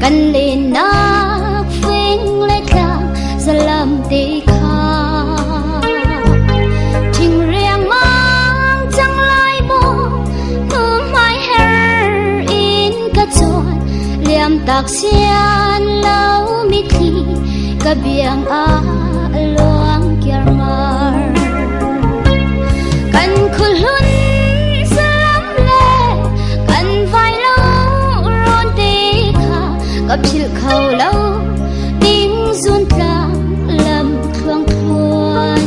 Kan lennak fing le tlang zalam te kha Thing riangmang cang lai maw hnu hmai her in ka chuan liam tak sian lo mitthli ka biang ah luang kiarmar. Kan khuhlun salam le kan vai lo rawn te kha ka philh kho lo ding zun tlang lam thluang thluan.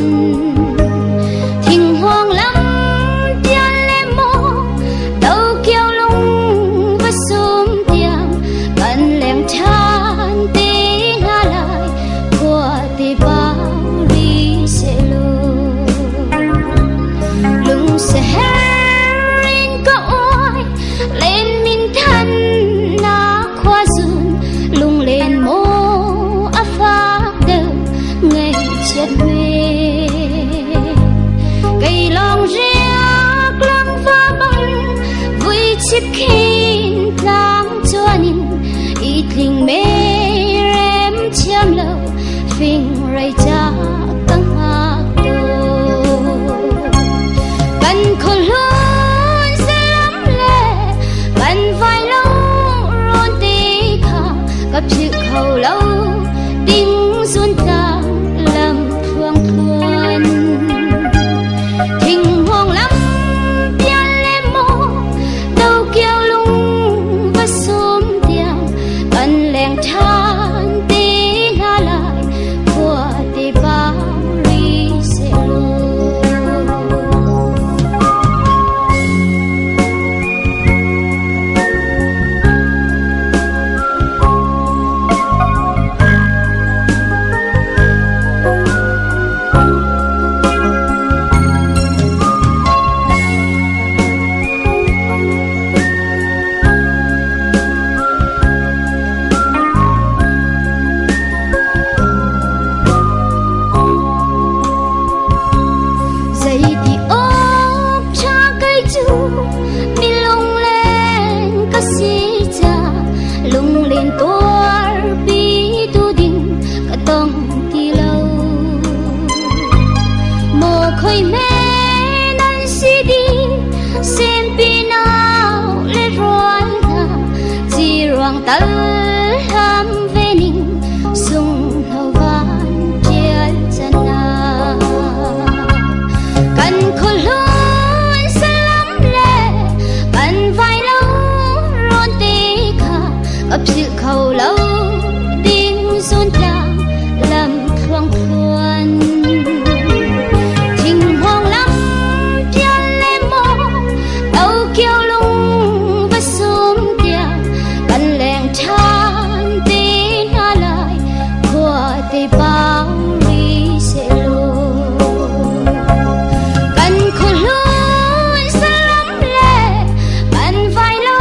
Thing huang lam tial le maw to kiao lung va sum tiang kan leng ṭhan te hna lai khua te pau ri se lo. Lung se her in ka oi lên min than na khua zun lung lên mô a phak deuh ngày chết mê cây long riak lang va bang vui chip khin tlang chuanin i tling me rem chiam lo fing rai cha kang hak to kan khuhlun salam le kan vai lo ron ti kha ka philh kho lo ding zun tlang lam thluang thluan. Thing huang lam pial le maw đâu kiao lung va sum tiang kan leng ṭhan ti hna lai khua ti pau ri se lo. Zeiti awk ṭha kei cu mi lungleng ka si ca lunglen tuarpi tu ding ka tong ti lo. Maw khoi hme nan si di sempi nau le rual hna ci ruang tal hlam ve ning sung hno van ṭial can ah kan khuhlun salam le kan vai lo rawn te kha ka philh kho lo ding zun tlang lam thluang thluan. Thing huang lam pial le maw tau kiao lung va sum tiang kan leng ṭhan te hna lai khua te pau ri se lo. Kan khuhlun salam le kan vai lo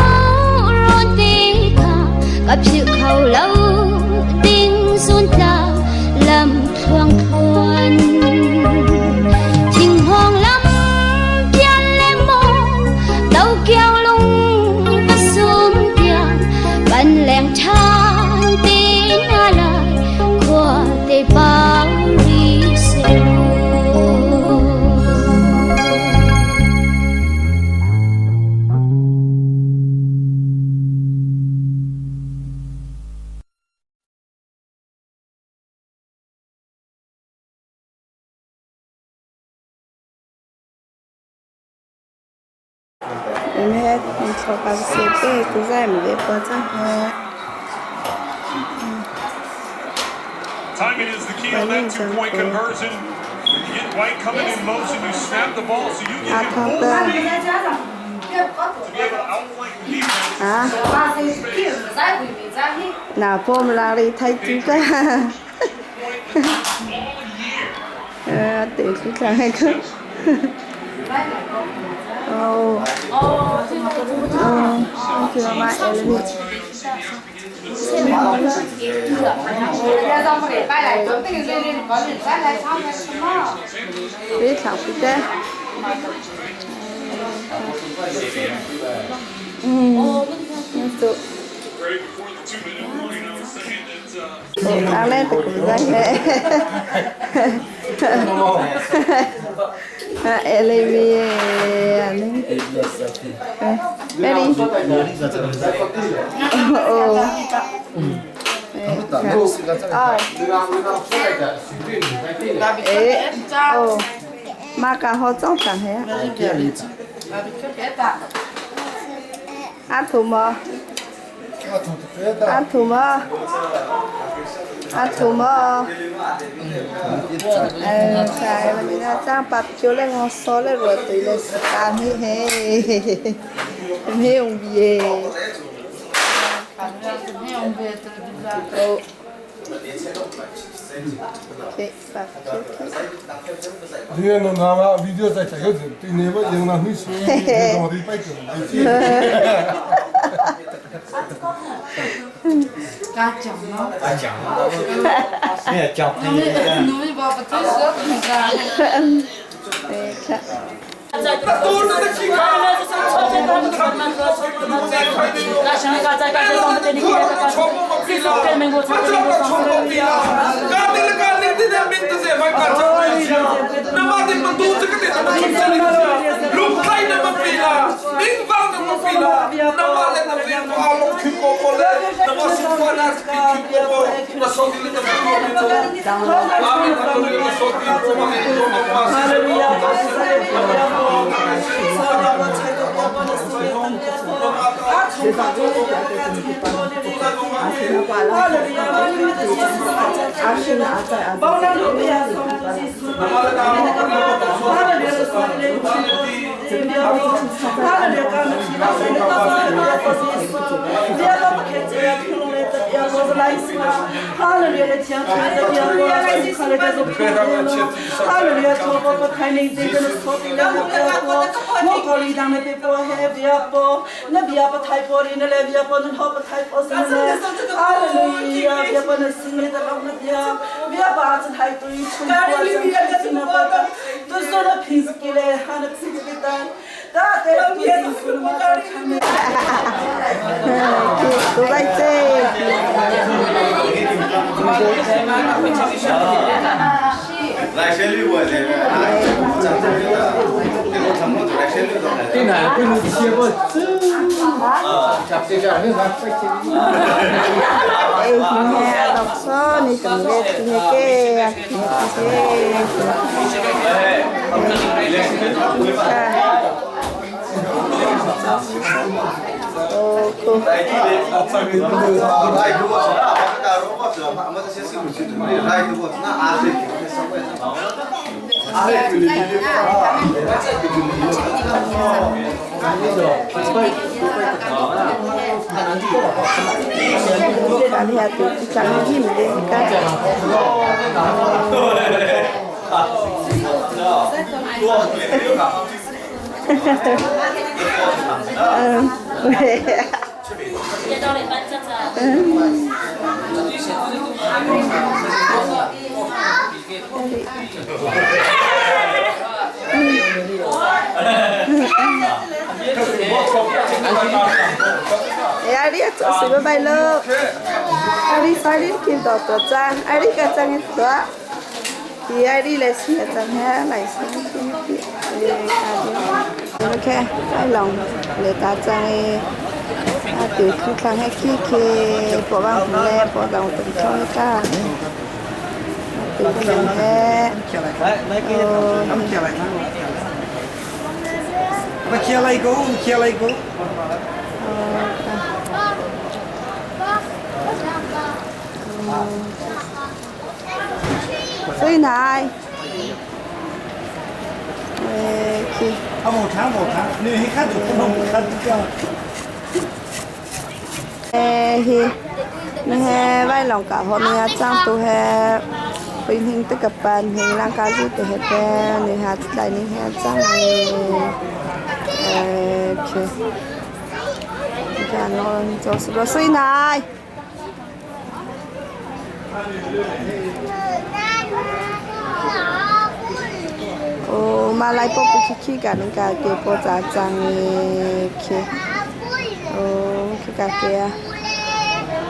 rawn te kha ka philh kho lo ding zun tlang lam thluang thluan. Thing huang lam pial le maw tau kiao lung va sum tiang kan leng ṭhan te hna lai khua te pau ri se lo. Timing is the key on that two-point conversion. When you get White coming in motion, you snap the ball, so you give him full speed to be able to outflank the defense. Na pom la ri thai tu ka. Tự chú chàng hay không? Oh. Oh, chưa mà em Biết học cái Ừ.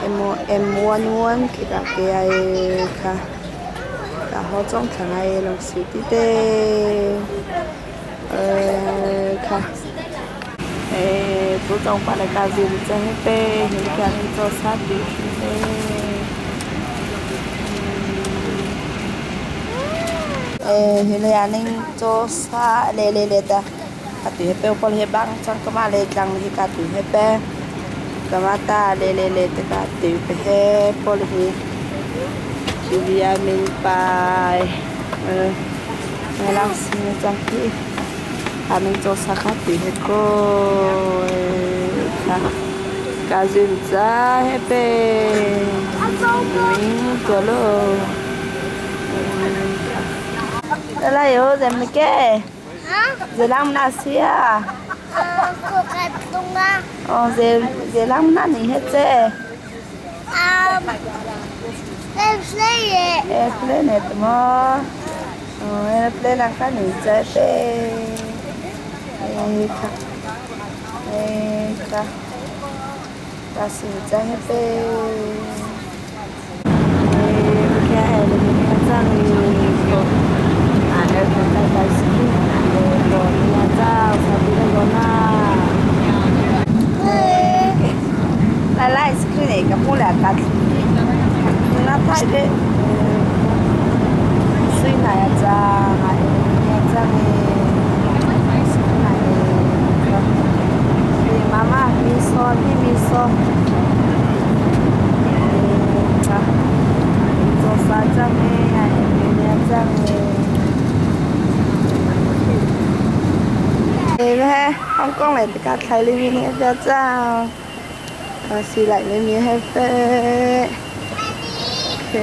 M11 khi ka ke ai kha ka ho chong thlang ai long si ti te kha tu chong pa le ka zin che he pe hin kya ni cho sa ti te hi le ning cho sa le le le ta ka tu he pe pol he bang chang ka ma le tlang hi ka tu he pe ka ma ta le le le te ka tu pe he pol hi Julia min pai lang sin chang hi aning cho sa kha tu he ko kha ka zin cha he pe min to lo la yo zem ke Zelam na sia. Oh, zelam na ni het che. Airplane et mo. Oh, airplane ang ka ni che pe. Eh ka. Eh ka. Ka si che he pe. Hong Kong 嚟架睇呢边嘅只啊，是嚟呢边係飛，嘅，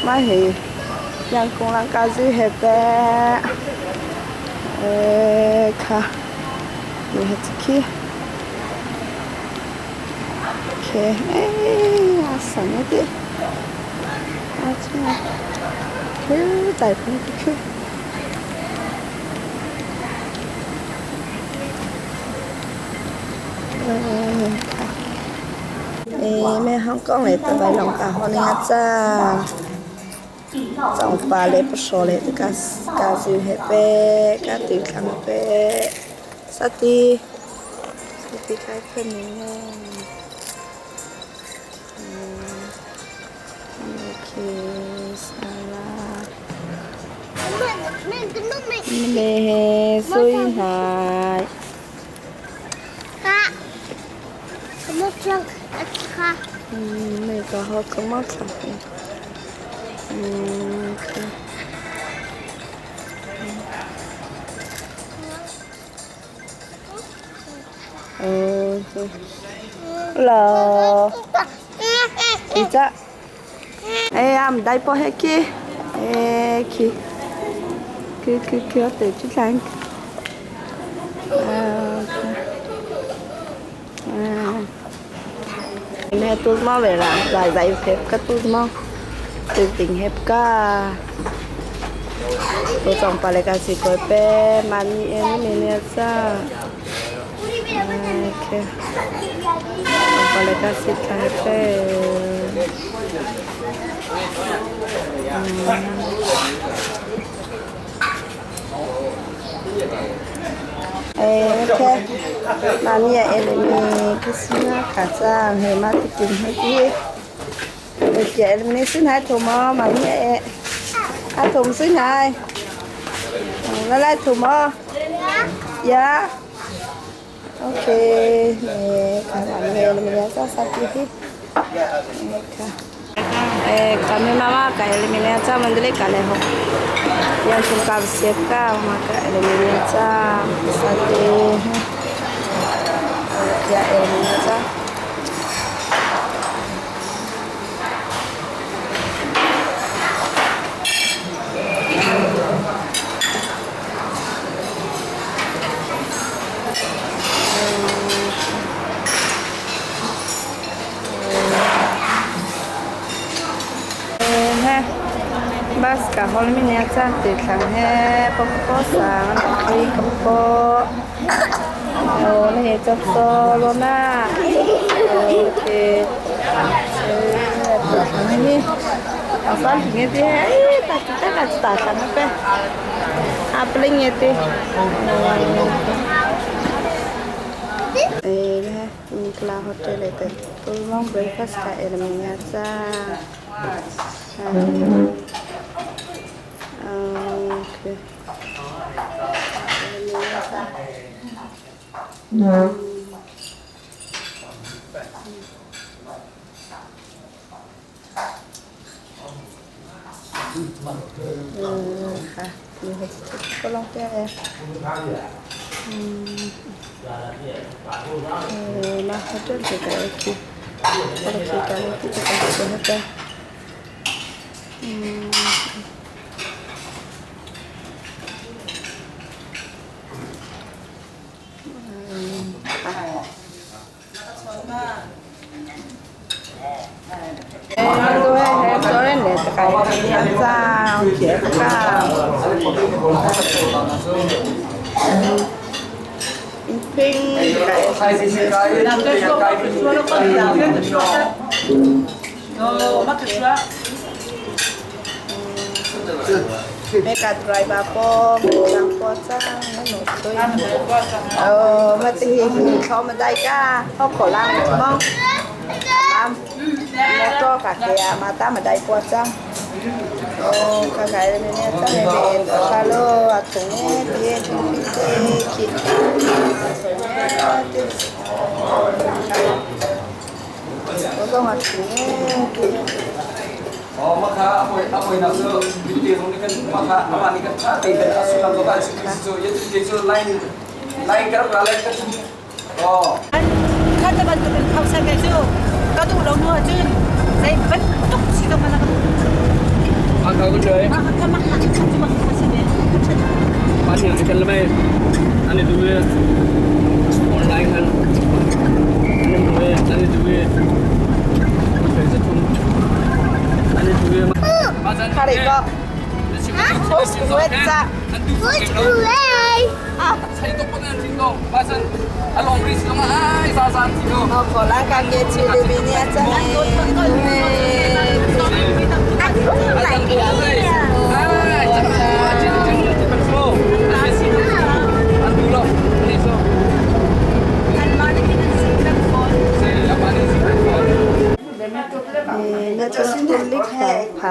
买係人工人家子係白，卡，你係去，OK，哎呀，神一啲。啊，大风去。แม่ฮ่องกงเลยตัวไปลองกาฮอนี่จ้าจองปลาเลยปชเลยกากาซิเฮเป้กาติขังเป้สติสติใครขึ้นนี่โอเคสา mẹ suy hại mẹ có họ có mất rồi là 이자 에 am dai po heki e ki cứ cứ cứ tự chút lang mẹ tôi mà về là lại dạy phép các tôi mà tự tình hẹp cả tôi chọn bà lại cả chỉ có bé mà mi em mình nè cha ok bà lại cả chỉ cái bé Ok mà mi em mi cái xin cả cha hè mà thì tìm hết đi để em xin hai thùng mà mà mi hai thùng xin hai nó lại thùng mà dạ ok nè các bạn nghe mình sẽ sát đi kami mama ka eliminacha mandali kale ho yang tum ka siap ka maka eliminacha sate ya eliminacha bas ka Ka hol mi nia cang ti thlang he pawpaw sang ri ka paw. Oh, na he chok so lo na. Okay. Ni. Asal nge ti he ta ta ta ta ta na pe. Apling nge ti. Eh, Nikla hotel te. Tulong breakfast ka elminya cha. Okay. ค่ะก็ลองเตี้ยมา hotel จะกันকি কিกันที่จะกันจะให้ Meka driver po, lang po sa ano to. Ờ, mà thì không mà đây cả, không khổ lắm đúng không? Làm, cho cả kia mà ta mà đây qua sang. Ờ, cả cái này nè, ta này về salo, à thùng nè, thì thùng thì thì Oh, maka apoy apoy na so binti rong ni kan maka ama ni kan tha te kan asu lam zo ka chi so ye chi so line line kar ra line kar oh Kha ta bantuk in khau sa ke cu ka duh lo hnu ahcun zei bantuk si zong ah Maka ko choi mah kha mah kha cu mah kha si ve. Pa ni kan le mai ani du we online kan ani du we ani du we ko choi sa thum ani du we ma zan Kari ko. 我那个给去的明年在那就是努力爬。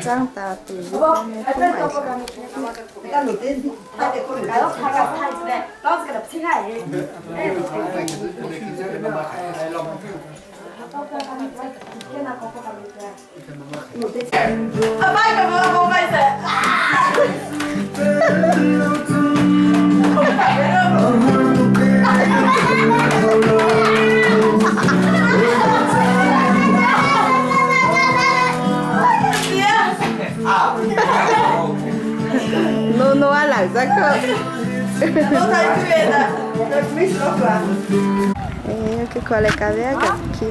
张大嘴。No no 啊，两三个。Eh, che quale cavea che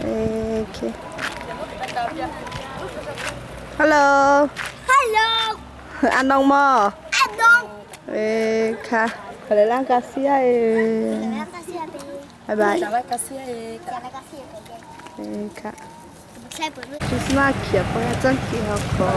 Eh, che Hello. Hello. Ăn ông mò. Ăn Eh, kha. Phải lang kasih eh. Bye bye. Eh, kha. Christmas kia po ya chang ki ho ko.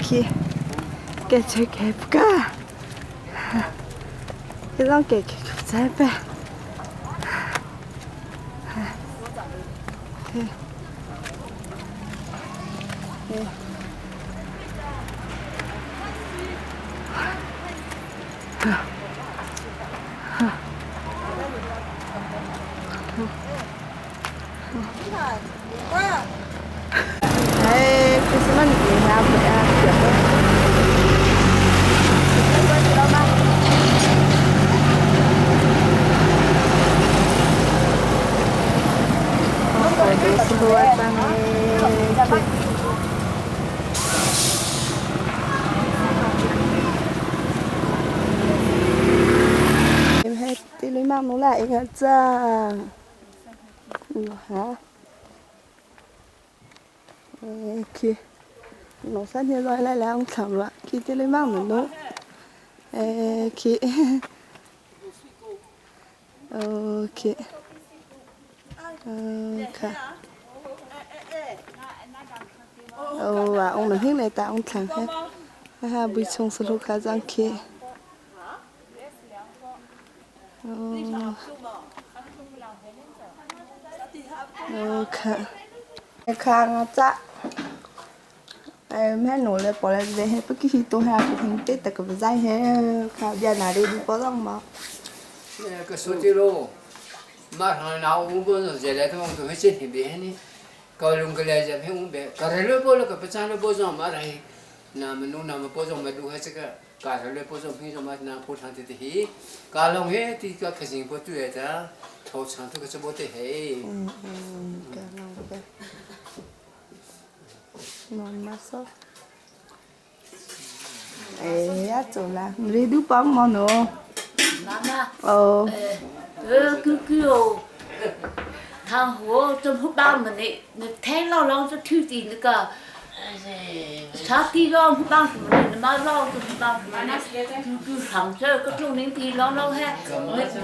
Ki cái chơi kẹp cả cái đó kẹp kẹp trái bè Hey, Christmas ni ha phải à kiểu Khi nó sát như rồi lại là ông thảm loạn khi tới lấy mang một nụ khi ok ok oh à ông nói hết này ta ông thằng hết ha buổi chung số lúc khá giang khi ok khang cha em hết nổ lên bỏ lại về hết bất kỳ tôi hay cũng hình tết tại cái dây hết khá giờ nào đi đi bỏ rong mà 个手机喽，马上拿五本子进来，他们都会进去别呢。高龙个来着，骗我别，搞了包了个不占了包装嘛来，那么弄那么包装嘛，都还这个，搞了包装凭什么那铺上的的嘿，搞龙嘿，这个可行不对的，头长这个怎么的嘿？ ừ ừ cái nào cái ngon mà sao ê á chỗ là đi đu bóng mà nó 妈妈， ờ 呃，哥哥哦，他我怎么把门的，那太老了这土地那个，啥地方不帮什么的，你妈老子不帮什么的，哥哥上这个中年地老老还，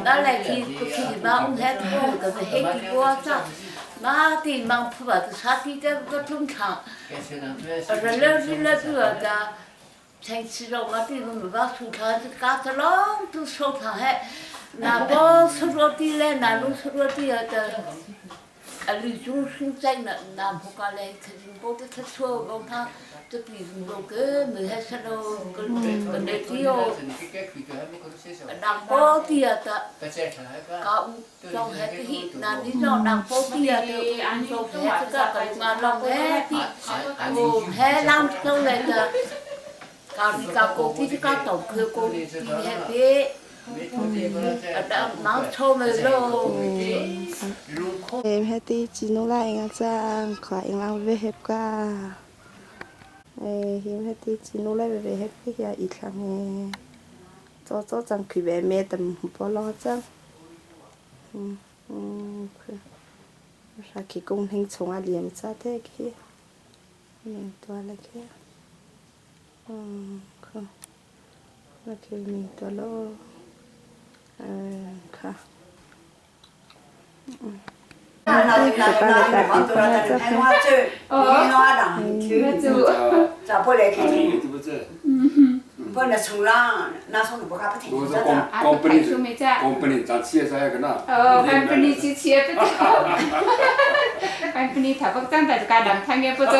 那来去去嘛，我们还土个是黑地瓜子，妈的忙铺吧，啥地这个中场，热了热了这个。才吃了我这个没把手套子嘎子啷都手套还，那个手着地嘞，那弄手着地的，啊，李忠生在那那不搞嘞，他我的他说我他这比我个没还是喽，个个那地哦，那包地啊的，搞装还个嘿，那你让那包地啊的，装还这个个嘛弄还的，哦还让出来的。cao đi cao cô thì cao tổng kia cô đi hết thế nó cho mình luôn em hết đi chỉ nô lại ngã ra khỏi anh làm về hết cả em hết đi chỉ nô lại về hết cái kia ít lắm cho cho chẳng cứ về mẹ tầm bỏ lo chăng ừ ừ ra kỳ công hình chống à liềm cha thế kia mình tôi là kia ừ không là khi mình tôi lo ค่ะ我是光光本地，光本地咱企业在个那。 哦，本地企业不错，本地头不长大就干南昌也不错。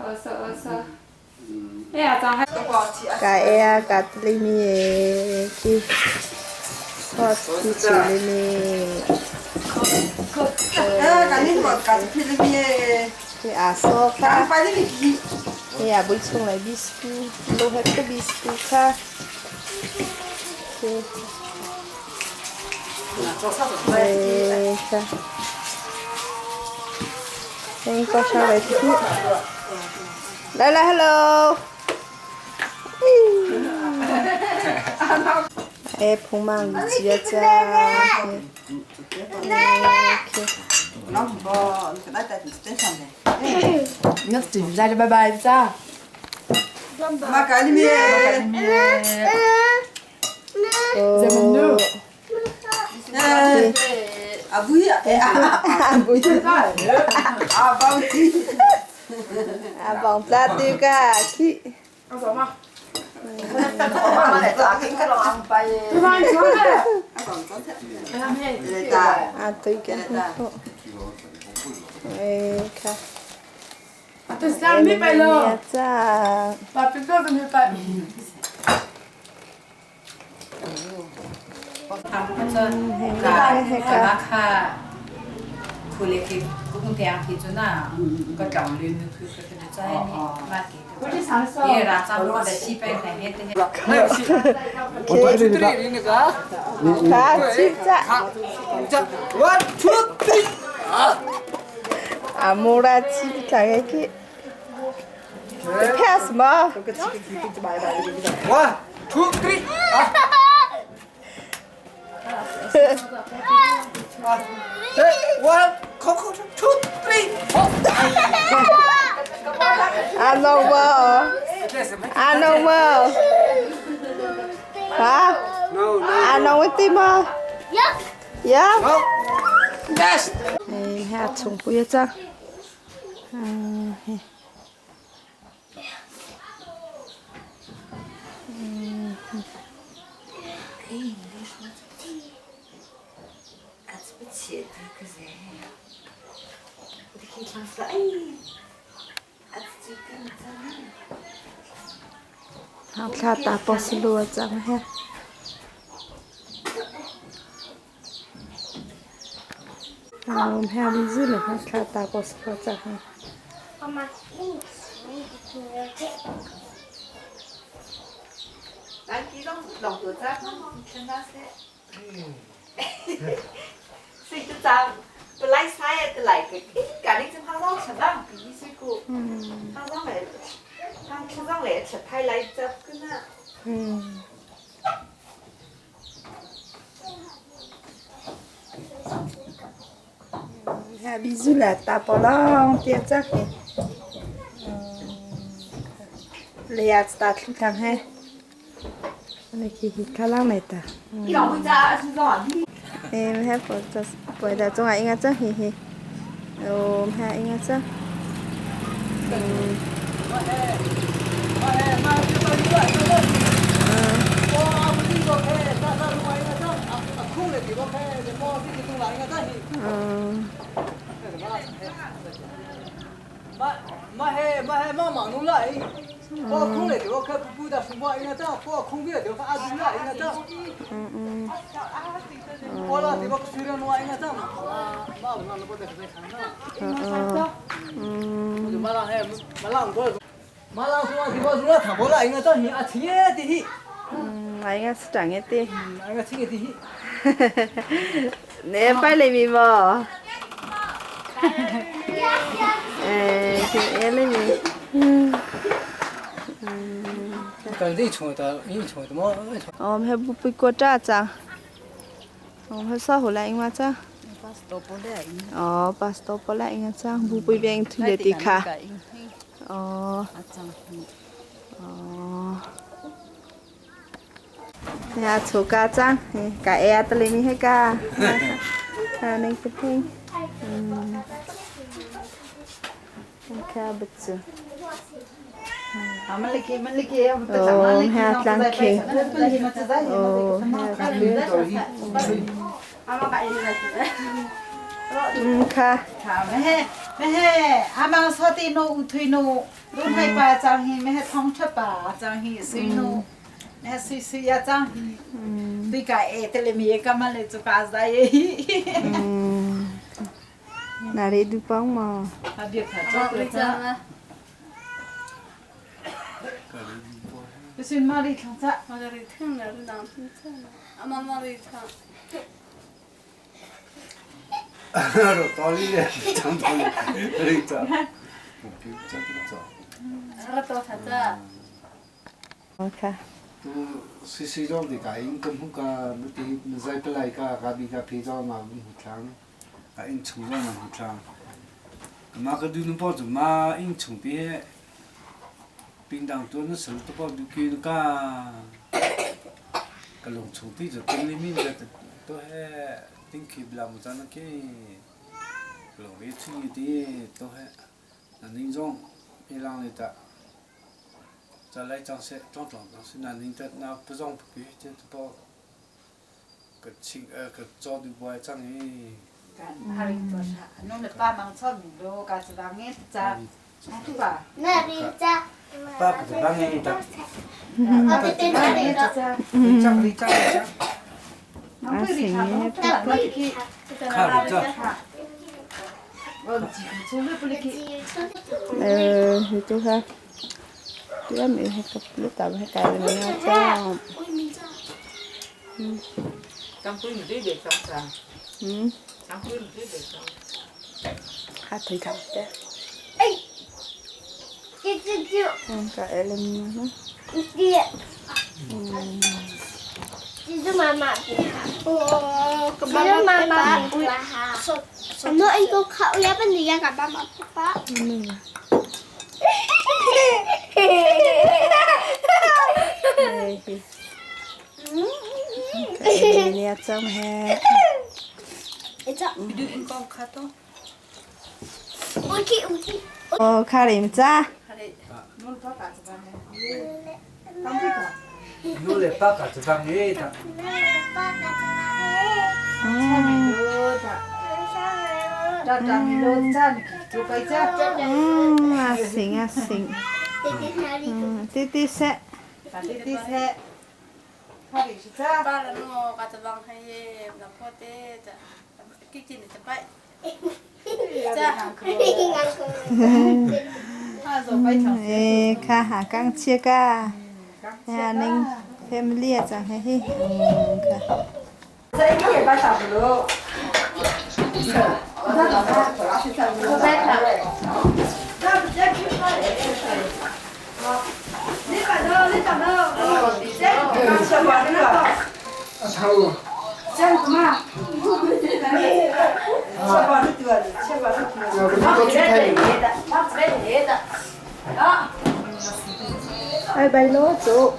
我说我说，哎呀，张海。 กาเอกาตลิมีเอที่ทอดที่ชิลิมีที่อาโซค่ะที่อาบุญชงเลยบิสกูโลเฮตบิสกูค่ะที่เอค่ะเองก็ชอบไปที่来来，hello。哎，碰忙姐姐。哦。啊，绑扎对个去。啊，对个。哎，看。จ้า阿木拉鸡大概去，拍什么？One, two, three. One, two, three, four. 阿诺么？阿诺么？啊？阿诺问对吗？Yeah. Yes. 哎，还重复一张。 好，看大波斯罗张哈。啊，我们还没子呢，看大波斯罗张哈。嗯。Ha bizu la ta polong tia cha he. Le ta thu thang he. Này khi khi khá lăng này ta. Em ha po ta po da chung ai nga cha hi hi. Om ha inga cha. Ai nga chẳng nghe ti. Nè phải lấy mì bò. Ê, thì em lấy mì. Ờ, mẹ bút bút qua cha cha. Ờ, mẹ sao hồi lại mà cha. Ờ, pastor po lại nga cha. Bu bui beng thu le ti kha. Ờ. Ờ. Nhà chủ ca cha, cả e ta lấy mi hết cả. À, nên cái thing. Ka betul. Oh, ha tlang king. Oh, ha ka. 阿芒说的诺推诺，都太把张希，没通吃吧，张希水诺，那水水呀张希，对个哎，这里面干嘛来做干啥耶？ 哪里都帮忙。他别看做个张。不是哪里看着？我这里疼了，两天疼了，阿妈哪里疼？ OK。 都水水装的个，因根本个没得没在不来个，个比个皮装嘛唔长，个因虫装嘛唔长。嘛个都能包住嘛，因虫的，平常做那时候都包住给个，个龙虫的就跟里面的都还顶起不了么子那个，龙的虫的都还，那那种一浪里的。再来张些张张张是那您的那不让不给，这包个清个早就不爱张诶。爸不是帮你的。你张你张你张。A sing he. Ờ, tu ha. Tu em he ka lu ta he kai le nga cha. Ừ. Ha thầy thằng thế. Ừ, cái lên nó. Cái này trong hè. Ô, khá là cha. Ừ, à xinh à xinh. Ừ, tí tí sẽ. Ê, kha hả căng chia ca. Nhà ninh family à chẳng hay hi. Ừ, kha. Ai bay lô chú.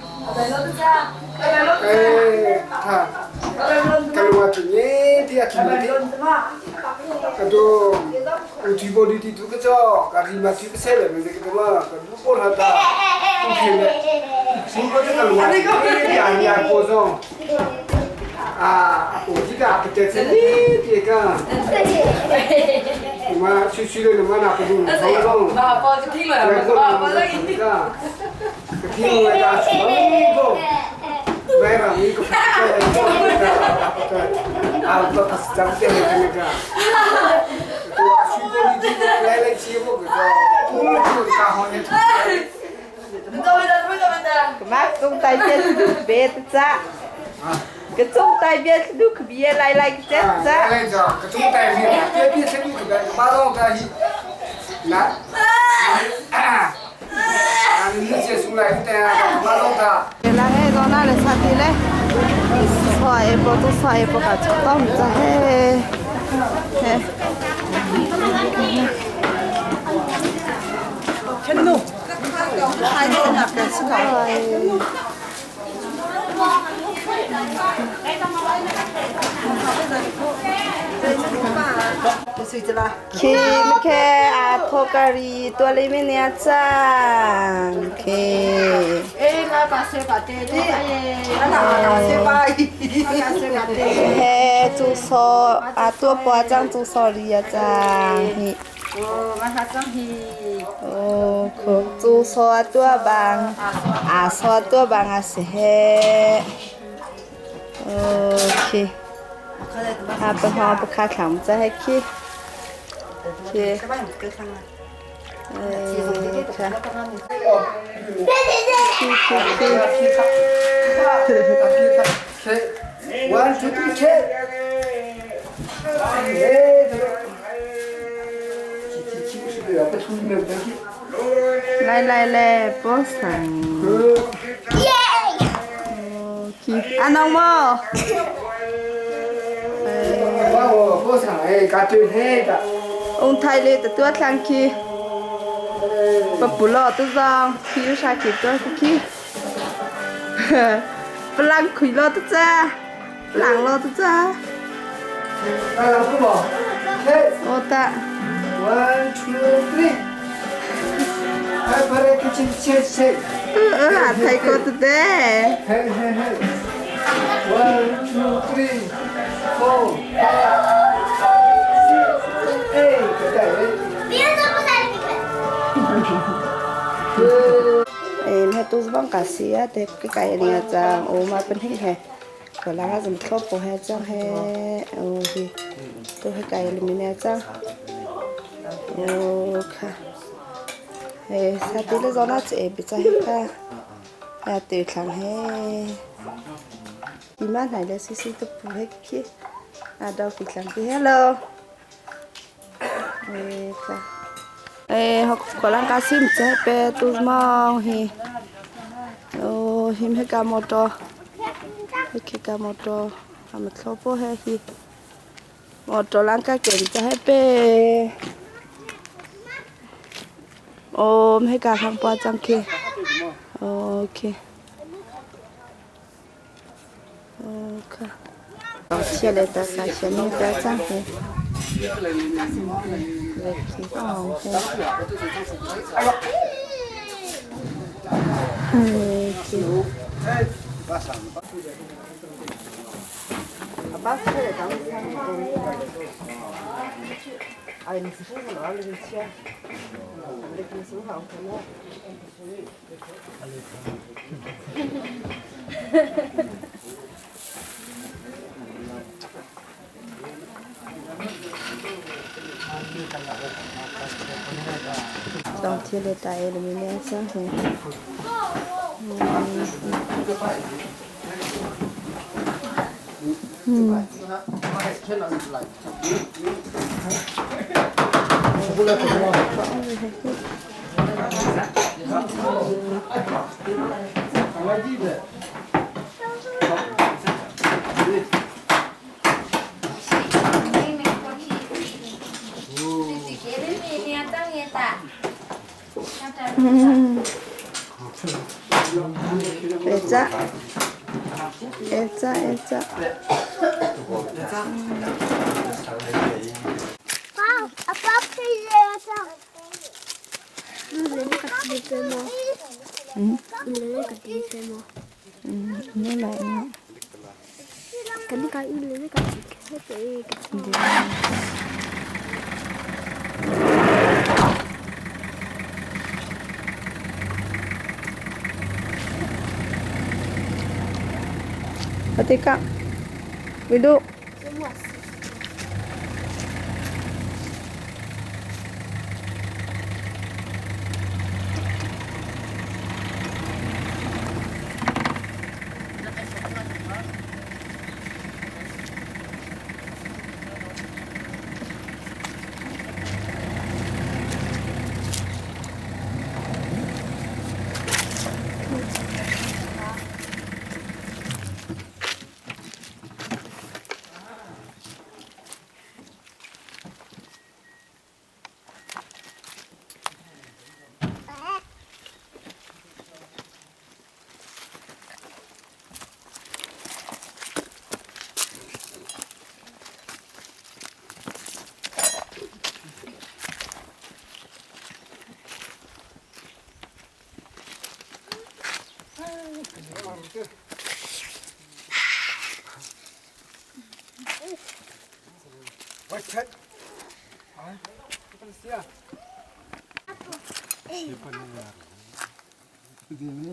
Mà tung tay biết biết cha. Cái tung tay biết lúc bia lại lại cái chết cha. Là he do na le sa ti le. Sai bo tu sai bo ka chok tong cha he. He. Khi ke a thokari to le me ne cha. Ke. He chu so a tua pa chang chu so ri a chang hi. 哦，可做索多棒，啊索多棒啊是嘿，OK，啊不好不卡看不在去，去，哎，看，去去去， One, two, three, check. 来来来，波上，OK，啊侬么？ông thầy lê từ thằng kia bà bù lọ tôi giong khi sa kì tôi khi bà lăng khủy lọ tôi ra lăng lọ tôi ra ô ta One, two, three. Ừ à thầy cô tôi thế Hey, hey, hey. One, two, three, four, five, six, eight. Em hay tôi băng cả xía thì cái cái này là ô mà bên hình hè. Khualang ah zumthlawp ko he cang he oh hi tu he kai limi ne cang. Oh kha. He sati le zona che bi cha he kha. Ya te thlang he. Ima hnai le sisi tu pu he khi. A do pi thlang pi hello. Eh kha. Eh hok khualang ka sim che pe tu mong hi. Oh him he ka motor. He khi ka motor. Am thlo po he hi. Motor lang ka ken cha he pe. Om he ka khang pa chang khi. Okay. Okay. Chia le ta sa chia ni ta chang he. Le khi oh he. Khi. Thil le tai le mi ne cang hi. Eca eca eca. Atika. Widu.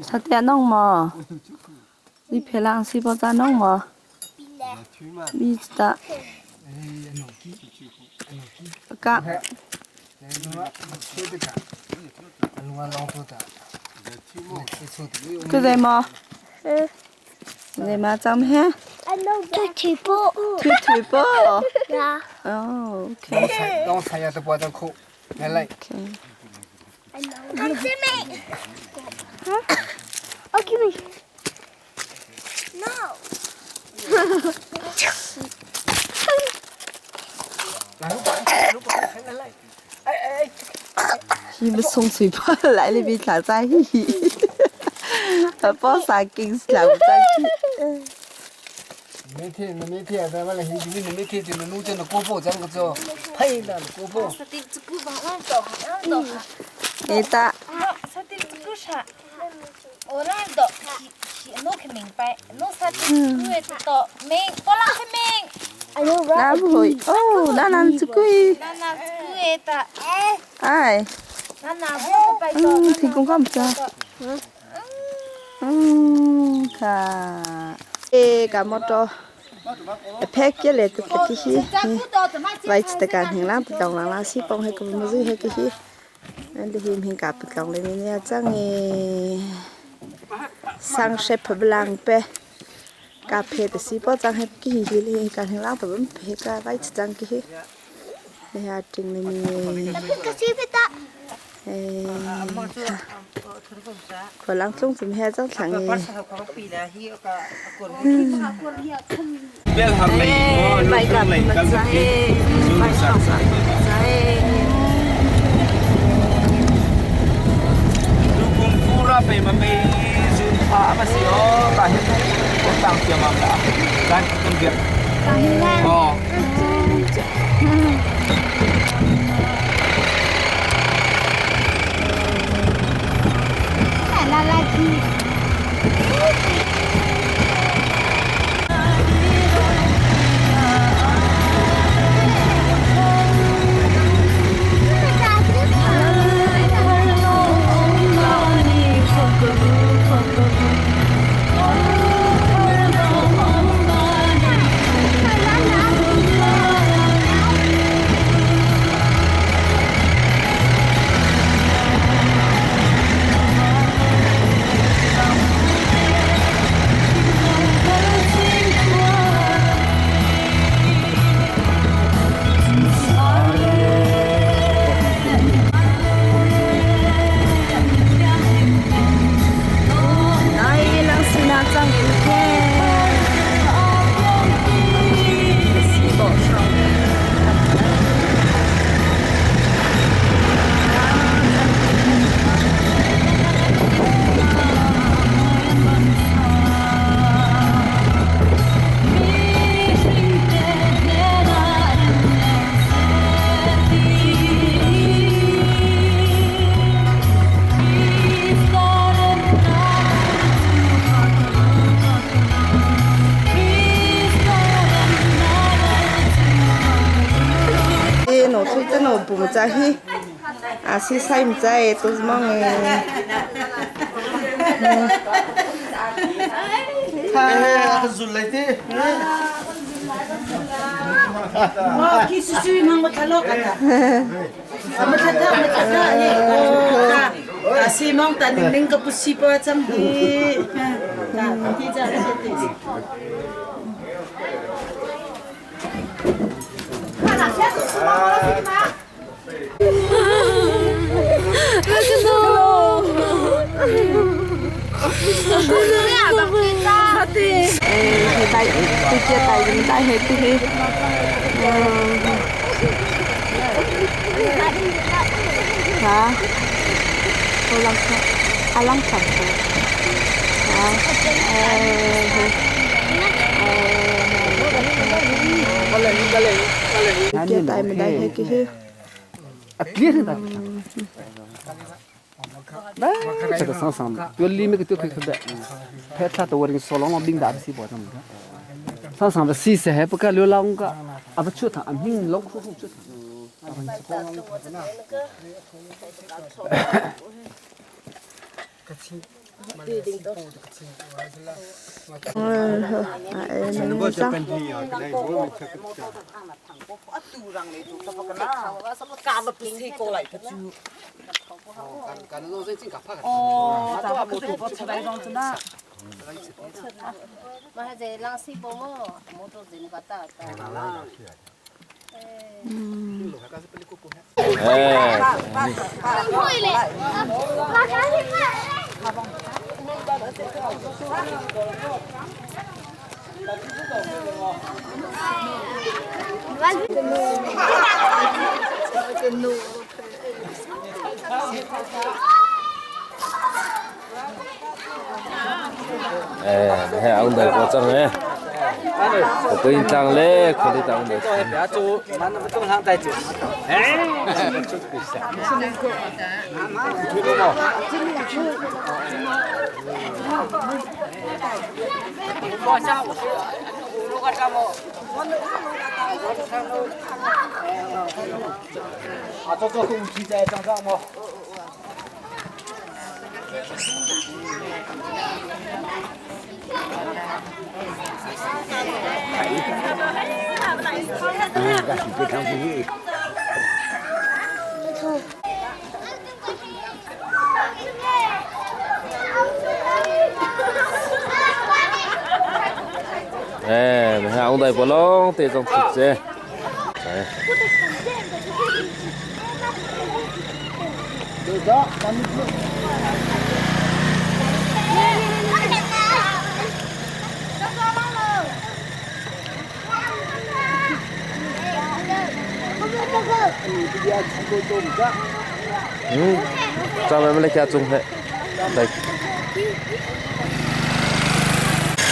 Sate nong maw? Ni phelang si bo ta nong maw? Mi ta. Ka. Cái gì mà? Gì mà trong he? 腿腿波。 腿腿波。 呀。 哦，OK。 当菜也是包得苦，来来。 Come to me. Huh? Oh, give me. No. Hi 不送水波来那边打在去，包啥金是来不在去。 每天每天在外头，你每天就能弄点那锅包，咱个做配的锅包。你打。那不会哦，那那这个。哎。嗯，提供看不着。嗯，看。Ka motor phek ke le tu ki hi vai chita ka hing lang tlong lang la si pong he ko mu he ki hi an le him hing ka tlong le ni chang e sang shep blang pe ka phe te si po chang he ki hi le ka hing lang pa bum phe ka vai chang ki hi ne ha ting le ni Khualang tlung cum he cang thlang i. Bai ka bai Pura pe ma pe zun pha ma si o ka hin ko tang tiam am la kan kan biak oh. No thui te no bum cha hi a si sai m cha e tu mong e Zul lai te. Khi su su mang ma thalo ka ta. Ma thata ma thata ni. Ta si mong ta ning ning ka pu si pa chang hi. Ta ti ja ti ti. Tay tôi chia tay mình tay hết đi. Hả? Cô lăng à lăng chẳng hả? Chia tay mình đây hết cái A clear da. 这个上上就里面个就可以看的，拍他都我这个说了我明达的是保证的。上上的西西还不敢留浪个，啊不出他，啊明老苦苦出他。 哎，还ông đời có chăng ấy có bên trang lê có đi tang đời 啊，做做空气在涨涨么？ Eh, ông đây bỏ lông tê trong thịt dê. Ừ, cho mày mới lấy chung thế. Đây.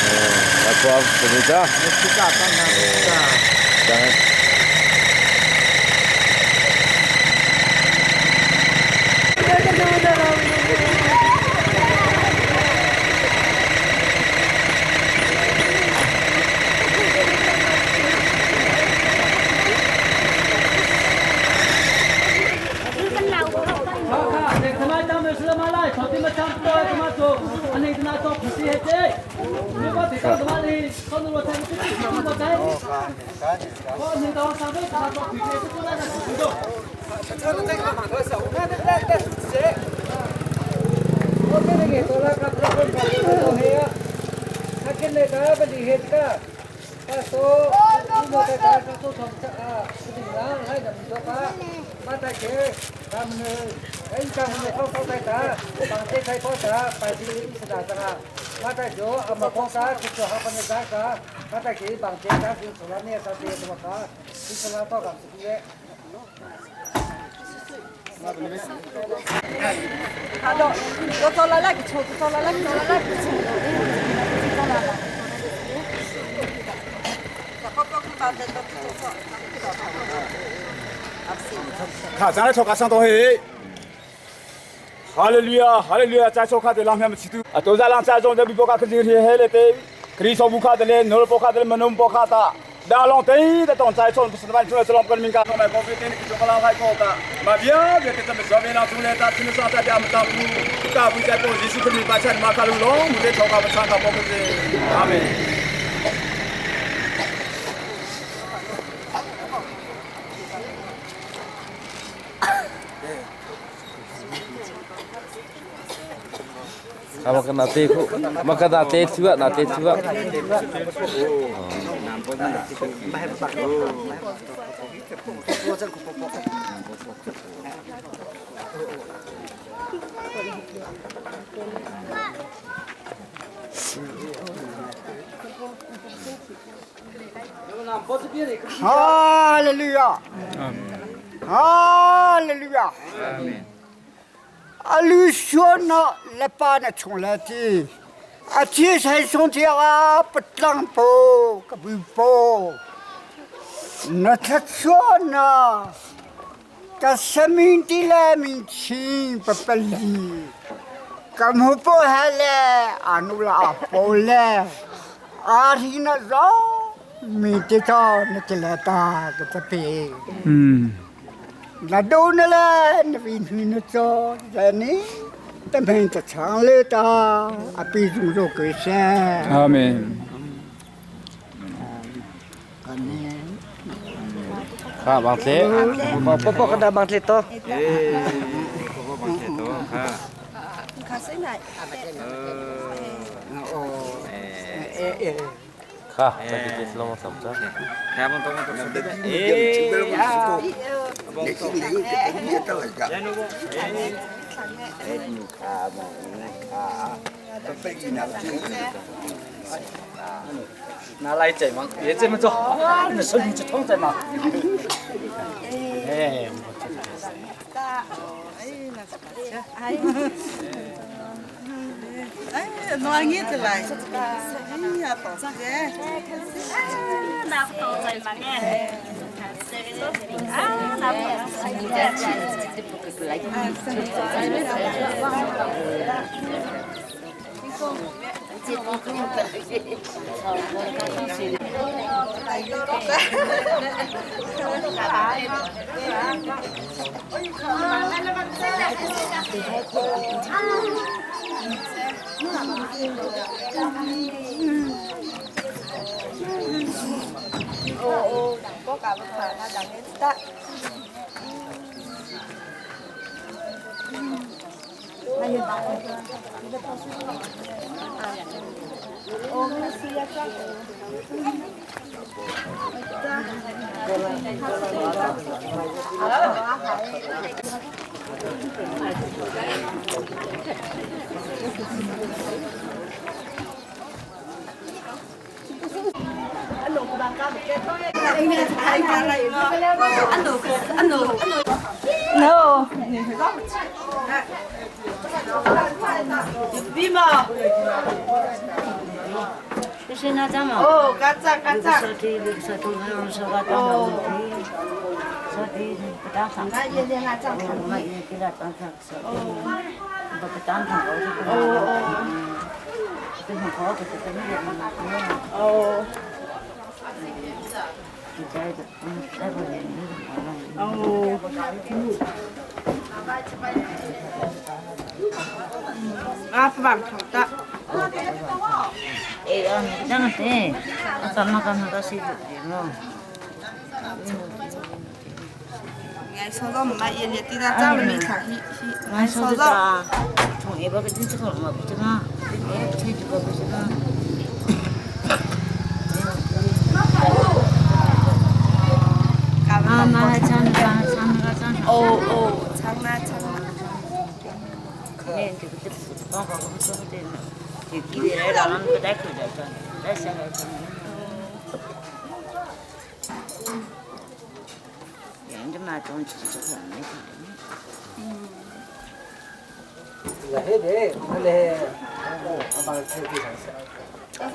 Ờ, đã có cái gì 看，咱来抽个上东西。哈利路亚，哈利路亚！在抽卡的浪面吃啊，都在浪在中这边波卡克这个黑了的，克里索布卡的嘞，诺波卡的门农波卡的。大浪对的，当在中不是那出来是浪跟民家买咖啡店的中个浪还高的，马边别跟咱们上面浪出来，他听上在家们当铺，大不在过，耶稣克里把钱马卡鲁龙，我在抽卡不唱卡波克的，阿门。 Maka nate ku, maka nate juga, nate juga. 哈利路亚，哈利路亚。阿鲁说那来把那从来的，阿这才兄弟啊不当不个不不，那他说呢，个生命的来面前不不离，个木不下来，阿努拉不来，阿提那绕，面对着那个来打个这边。嗯。 那都那来，那边去那做，在你，但平在厂里打，啊，比如说给钱。阿门。 ค่ะบางเส ปปกระดาบางเสโต ปบางเสโตค่ะ 卡水奶。 ค่ะจะกินสลงสามจ้า ครับตรงตรง เอ๊ 拿来这嘛，别这么做，那手就痛在嘛。哎，哎，暖热的来，哎呀，保上嘅。那多在嘛嘅。啊，那不。Oh, oh, có cả một thằng nó đang ta. No. 比嘛？哦，干炸干炸。哦。哦。哦。啊，不办好的。Eh, jangan teh. Sama kan kasih mo. 爱说到嘛，一日对他长了没看，爱说到，从一百个进去了嘛，不知道，这个不知道。啊，妈，唱唱唱唱唱。哦哦，唱啦唱啦。那这个这个方法我不说的，就记得来让他们不带口来转，来下来转。人家嘛，东西就很没看。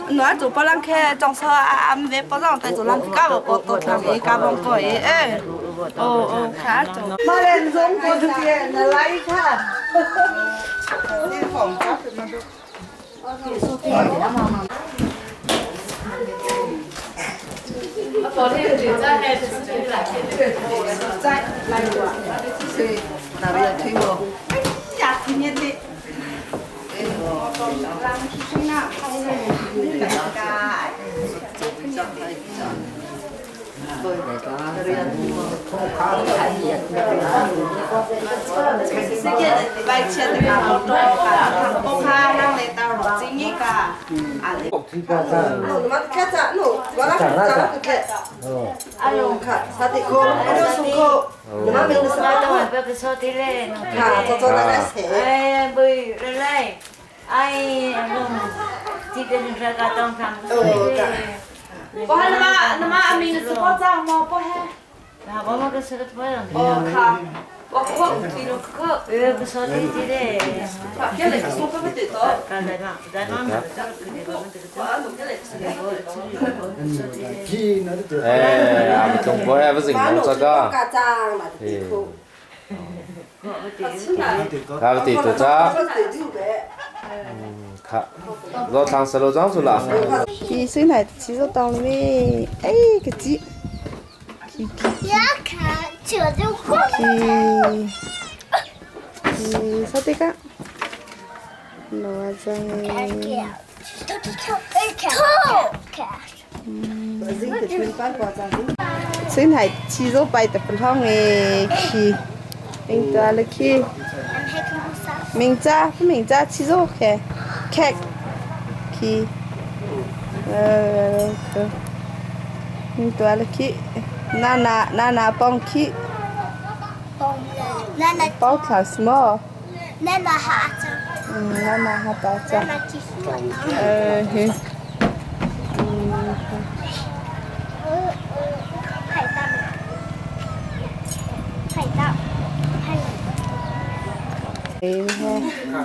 我做不让开，装车啊，没不让带做让干不不多他们干不过哎，哦哦，看做。马来中国这边来一看。在来过，对，那边推我。哎呀，今年的。 哎，俺们中国还不是弄这个？哎，还不得多着？嗯，看，老长是老长住了。其实呢，其实当没，哎，个鸡，鸡鸡。鸡，啥这个？老张。 sinh hải chỉ số bài tập phong ấy khi mình ta là khi mình cha mình cha chỉ số khe khe khi mình ta là khi na na na na bông khi bao thả small na na ha na na ha ta cha ờ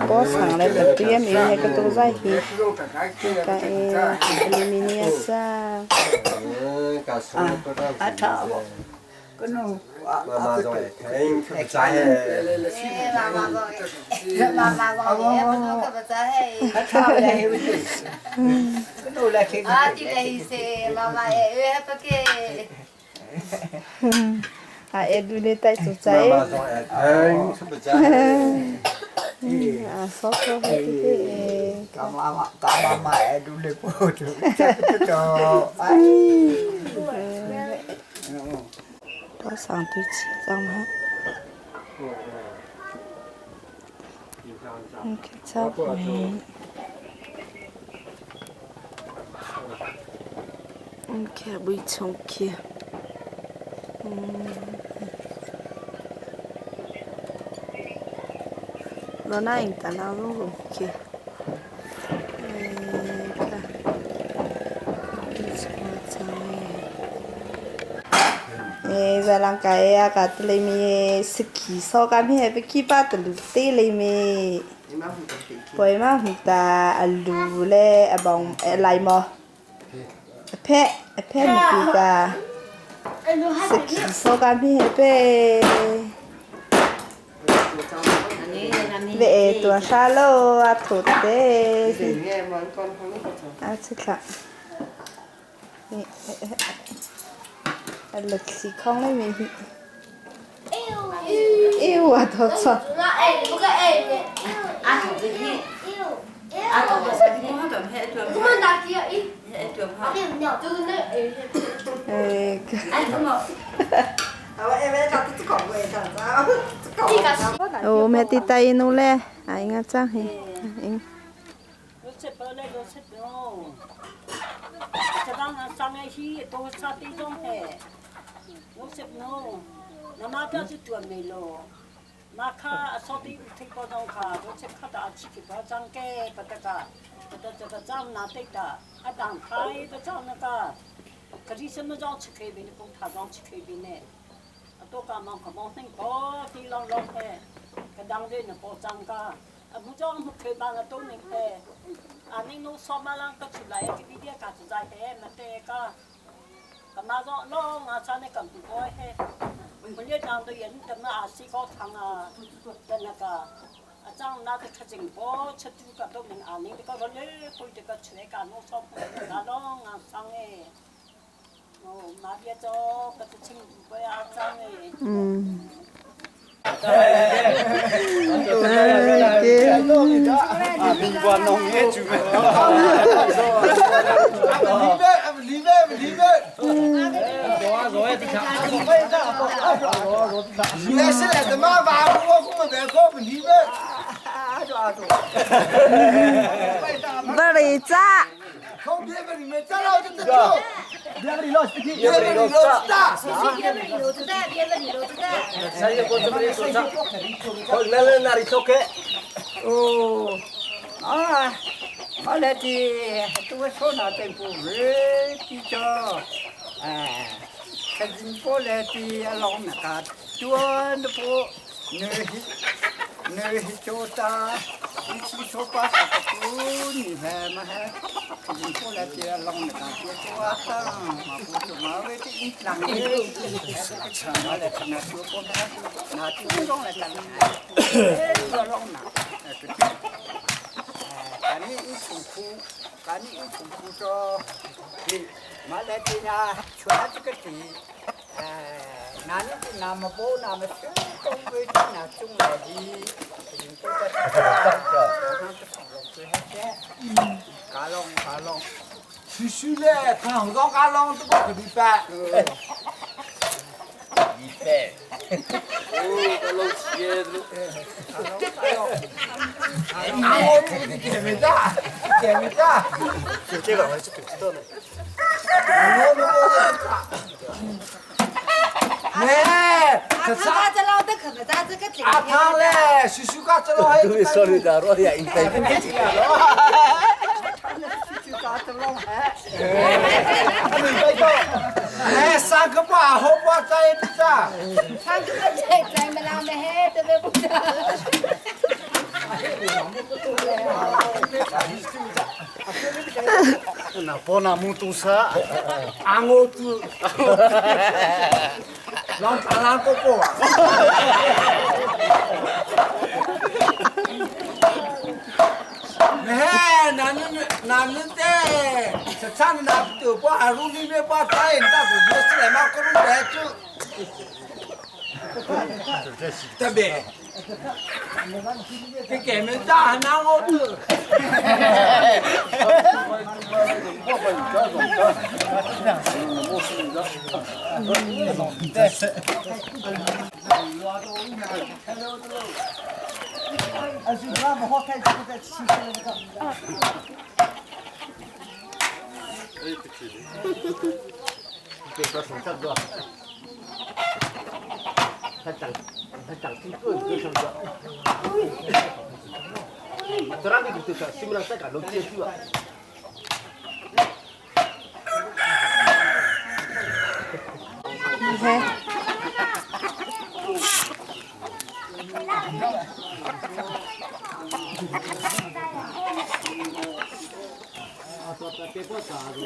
có sẵn lại tập tiêm ý hay cái tô dây thì cái aluminium sa à thọ cái nó妈妈做的，听不在妈妈做的，妈妈做的，啊，这个意思，妈妈哎，不给。 à em đi lên tay tụt giấy 妈妈做的，听不在。多上对起，张吗？Okay, buichung khi. Lo na ing ta la ru khi. 在人家啊，个里面食起烧干片，被去把的卤地里面。 ပွေမဟူတာအလူလဲအဘောင်အလိုက်မောအဖက်အဖက်မပီကာစကီစောကမီဟပေเวตัวชาโลอาถุเตอาชิคละนี่อะไรสีข้องไม่มีเอวอ่ะตัวชอบ Ồ, mẹ tí tay nó lẹ, anh á chắc thì anh.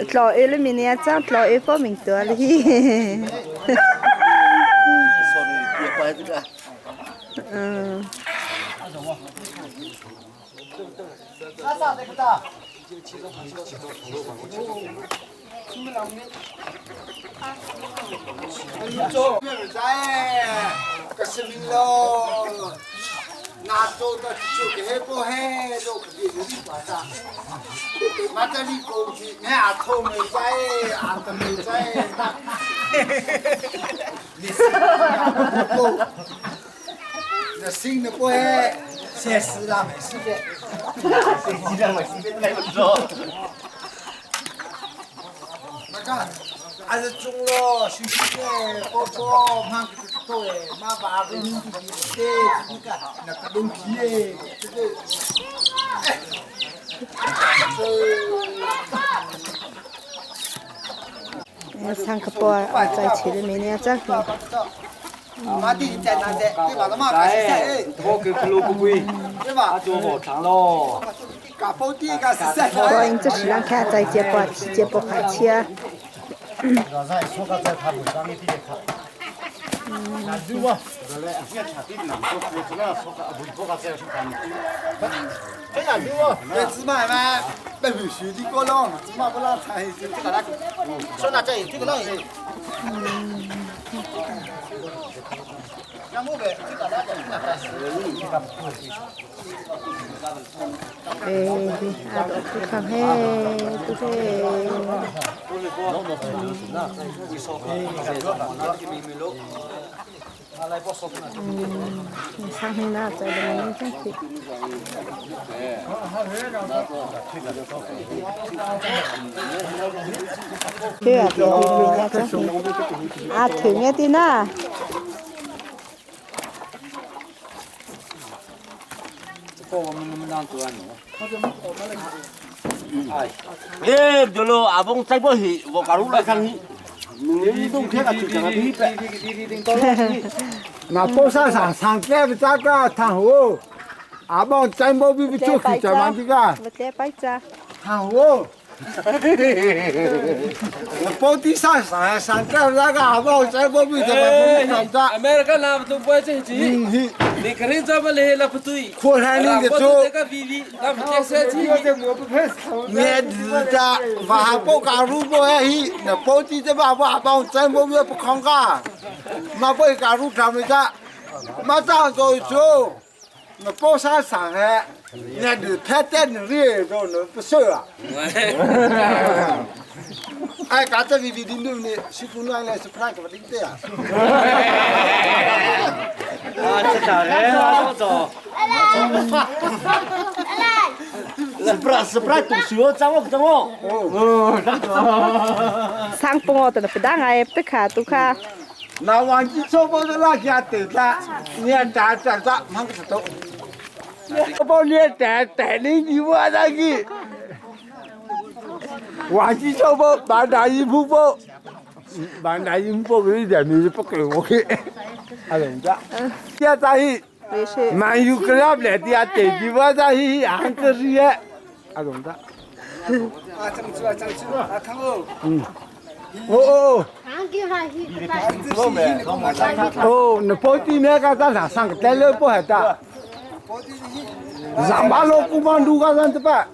Tlo e le mini a chang tlo e po ming tua le hi. Sang ka po在起的明年再说。我因这是让看在接驳接驳开车。 啊，腿面的呢？ 哎，对了，阿公再不去，我搞路来看你。你都听个就讲个屁呗。那波山上上街不咋个汤糊，阿公再冇比比做去在忙这个。我在摆着。汤糊。我包地上上上街那个阿公再冇比在忙这。 America 那不不这钱，你肯定怎么来了不对？扩山里的做。这个 VV，那不这设计。你自家把包搞入不爱去，那包地这把把包真不要不空噶，嘛不搞入他们家，嘛这做做，那包山上海，那你太带你的都能不瘦啊。哎，刚才你你你你，是姑娘来是不那个领的啊？啊，这咋的？啊，这走。 Seberat seberat tu siyo cangok cangok. Oh, sangปงแต่ไปได้ไงไปขาตุค่ะ 那忘记错过的那家对的，你打打打，忙个头。我帮你带带你你我那个，忘记错过把大衣服包，把大衣服给你点，你不给我去，阿龙子，现在蛮有个了来的啊，对的我在去安个是耶，阿龙子。啊，张出啊，张出啊，看哦。嗯。哦哦。哦，那包地那个咱上上个带了不还大？上把老公帮路个上子吧。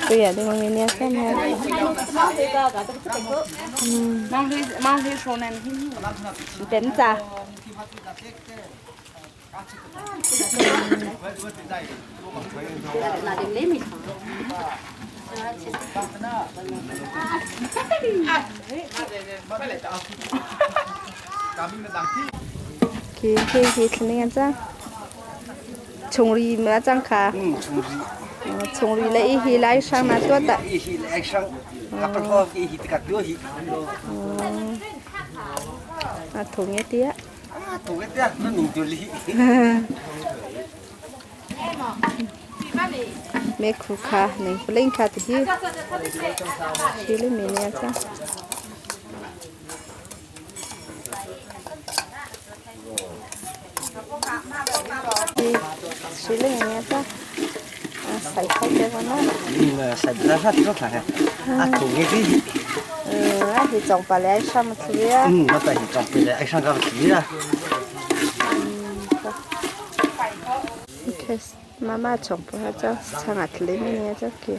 Kuya di mang ini akan ha. Đến cha. Khi khi khi thling anh cha. Chungri ma chang kha. Chungri le i hi lai sang na tua ta. I hi lai sang. Kapal ho i hi tika tu hi. A thung e tia. A thung e tia na ning tu li. Me khu kha ning pling kha ti hi. Hi le mi ne cha. Mama chong po ha cha changa tle mi ne cha ki.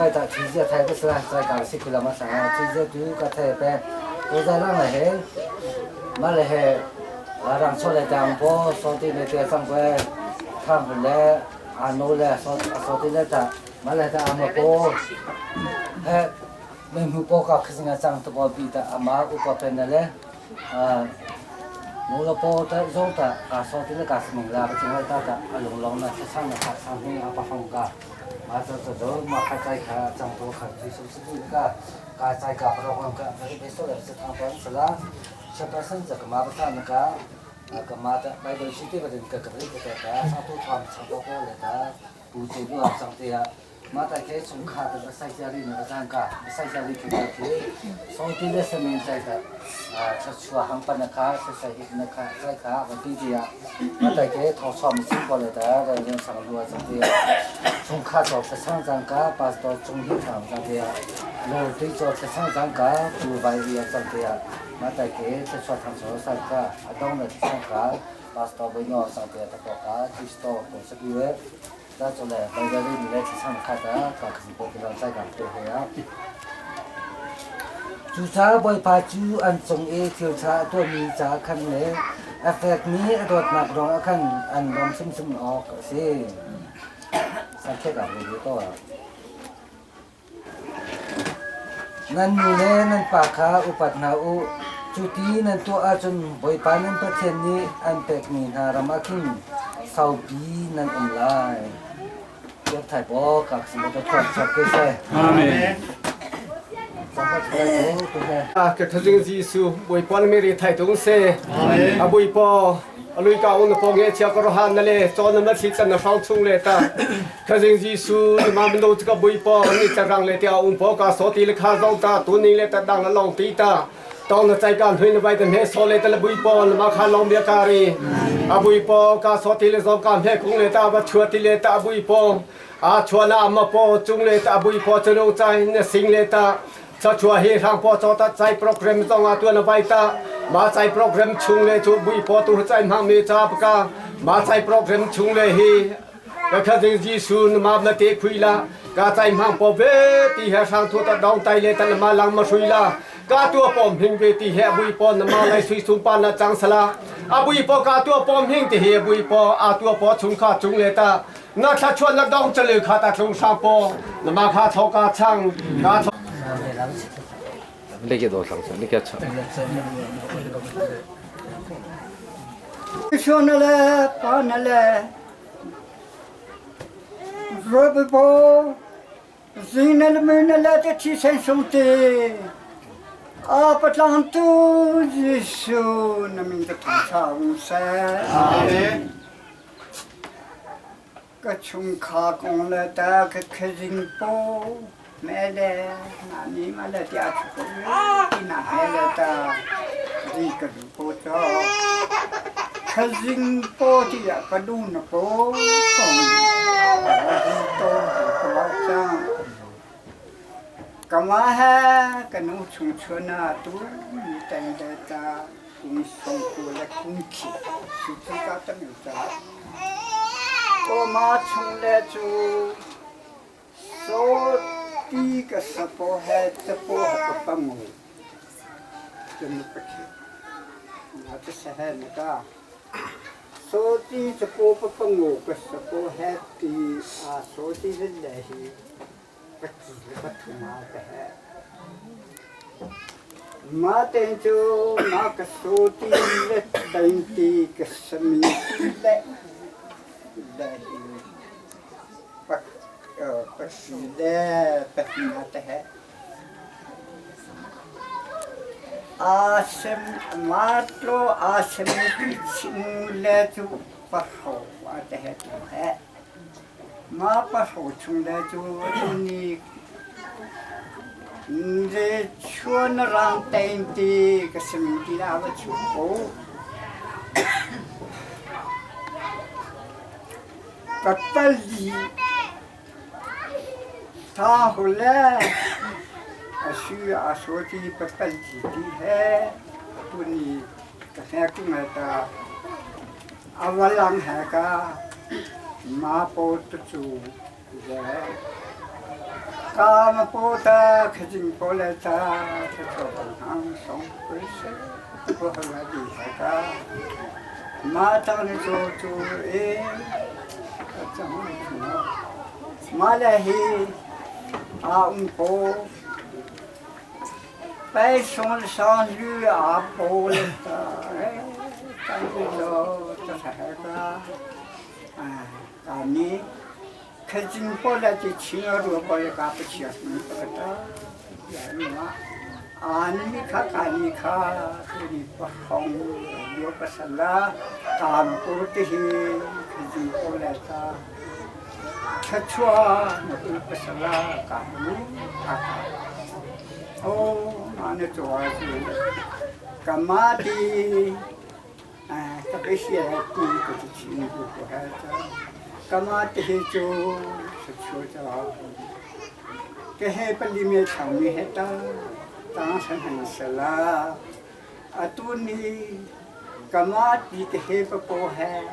bai ta thi zia thai ka sala sai ka si kula ma sa thi zia tu ka thai pe ko za lang la he ma le he la rang cho le tang po so ti ne te sang pe thang le a no le so so ti le ta ma le ta ama po he me mu po ka khasinga chang to ko pi ta ama u pa pe na le นูละโปตะโซตะกาโซติละกาสมิงลาปจิงละตาตะอลงลองนะช่างนะขาช่างนี่อาปะฟังกามาจะจะโดมาขัดใจขาจังตัวขัดที่สุดสุดกากาใจกาปรองกาไม่ได้โซเลสทางปันสลาชะตาสันจะกมาปะทานกากมาตะไปโดยชิติประเด็นกะกะริกะตะสังตุทำสังโตโกเลตาปูเจบุอาสังเตีย มาแต่แค่สงขาแต่ใส่จารีนะจังกะใส่จารีคือคือสองที่เลสมินใจแต่ชัดชัวหังปันนะคะใส่อีกนะคะใส่ขาวันที่เดียมาแต่แค่ทองชอมสิ่งก็เลยแต่เราเรื่องสังรัวจังเดียสงขาจบจะช่างจังกะปาสตอจงหิทางจังเดียโลที่จบจะช่างจังกะตูใบเรียจังเดียมาแต่แค่ชัดชัวทางโซสังกะอดองเลยช่างกะปาสตอไปนอกจังเดียตะปอกะคริสโตตรงสักเว 那做嘞，大家你来去上看的，搞可是不给人再讲对不呀？主查boy pa chu an chung e thil cha to mi cha khan le affect mi adot nak rong khan an rom sum sum ok se sa khe ka ru to nan nu le nan pa kha upat na u chu ti nan to a chun boy pa nan pathian ni an pek mi hna ram ah khin saupi nan um lai ยกถ่ายบอกกับสมุทรทอดชอบกุยเซ่ อาเมน 啊，个头先耶稣为帮你们太东西，啊为帮啊你教我们帮个叫个罗汉那嘞，做那么些真的放松嘞的，可是耶稣你妈们都这个为帮你这让嘞掉，我们包个所地嘞卡上的，多年嘞的当了浪地的。当那在干推那外的那所嘞的了为帮那嘛看浪别咖哩，啊为帮个所地嘞做干那工嘞的，把车地嘞的为帮，啊车那么帮中嘞的为帮这路在那新嘞的。 sa chua hi rang po cho ta chai program zong a tuan bai ta ma chai program chung le chu bui po tu chai mang mi cha ka ma chai program chung le hi ka kha jing ji sun ma na te khui la ka chai mang po ve ti he sang thu ta dong tai le ta ma lang ma shui la ka tua pom hing ve ti he bui po na ma lai sui sum pa na chang sala a bui po ka tua pom hing ti he bui po a tua po chung kha chung le ta na tha chuan na dong chale kha ta chung sang po na ma kha chau ka chang ka 那个多少钱？那个车。说那嘞，把那嘞，若不不，人那了没那来的提前送的，啊不让都一手那名的同差无三。个穷卡工了，大个客人不。 买来，那你买来点出个，你那买来的，这个路不着，可人包的呀，个路那不讲，都不老讲。干嘛哈？个农村村啊，都你等着他，公送过来空气，是自家的没有我妈从来就说。 第一个十波还这波还不放我，真的不去。我这是还那个，手机这波不放我个十波还的啊，手机是那些不记不通啊的还。马等就那个手机来等的个什么来来。 आसम मात्रो आसम ले जो पहो आते है तो है मा पहो चुंले जो नी जे छुन राम तेंती कसम की राव छुपो पत्तली 他后来，需要说的不本地的还不呢，还过来的，阿瓦朗还个马波的主人。Ka ma po ta khajing po le ta tha cho bang hang song pui se po ha la di ha ka ma tang ni cho chu e a chang ni chu ma le hi a um po 白送上女阿婆了ta哎张贵了这才个哎干你开金过来就亲儿子过来干不起啊，不个的，也没嘛。啊，你看看你看，你不红，又不是啦，干不的，开金过来的，吃错那都不是啦，干不啊。哦，那你做是干嘛的？哎，特别是第一个就亲不过孩子。干嘛这些就是说着，这些不里面场面还当当成很实啦，啊都你干嘛的这些不过还，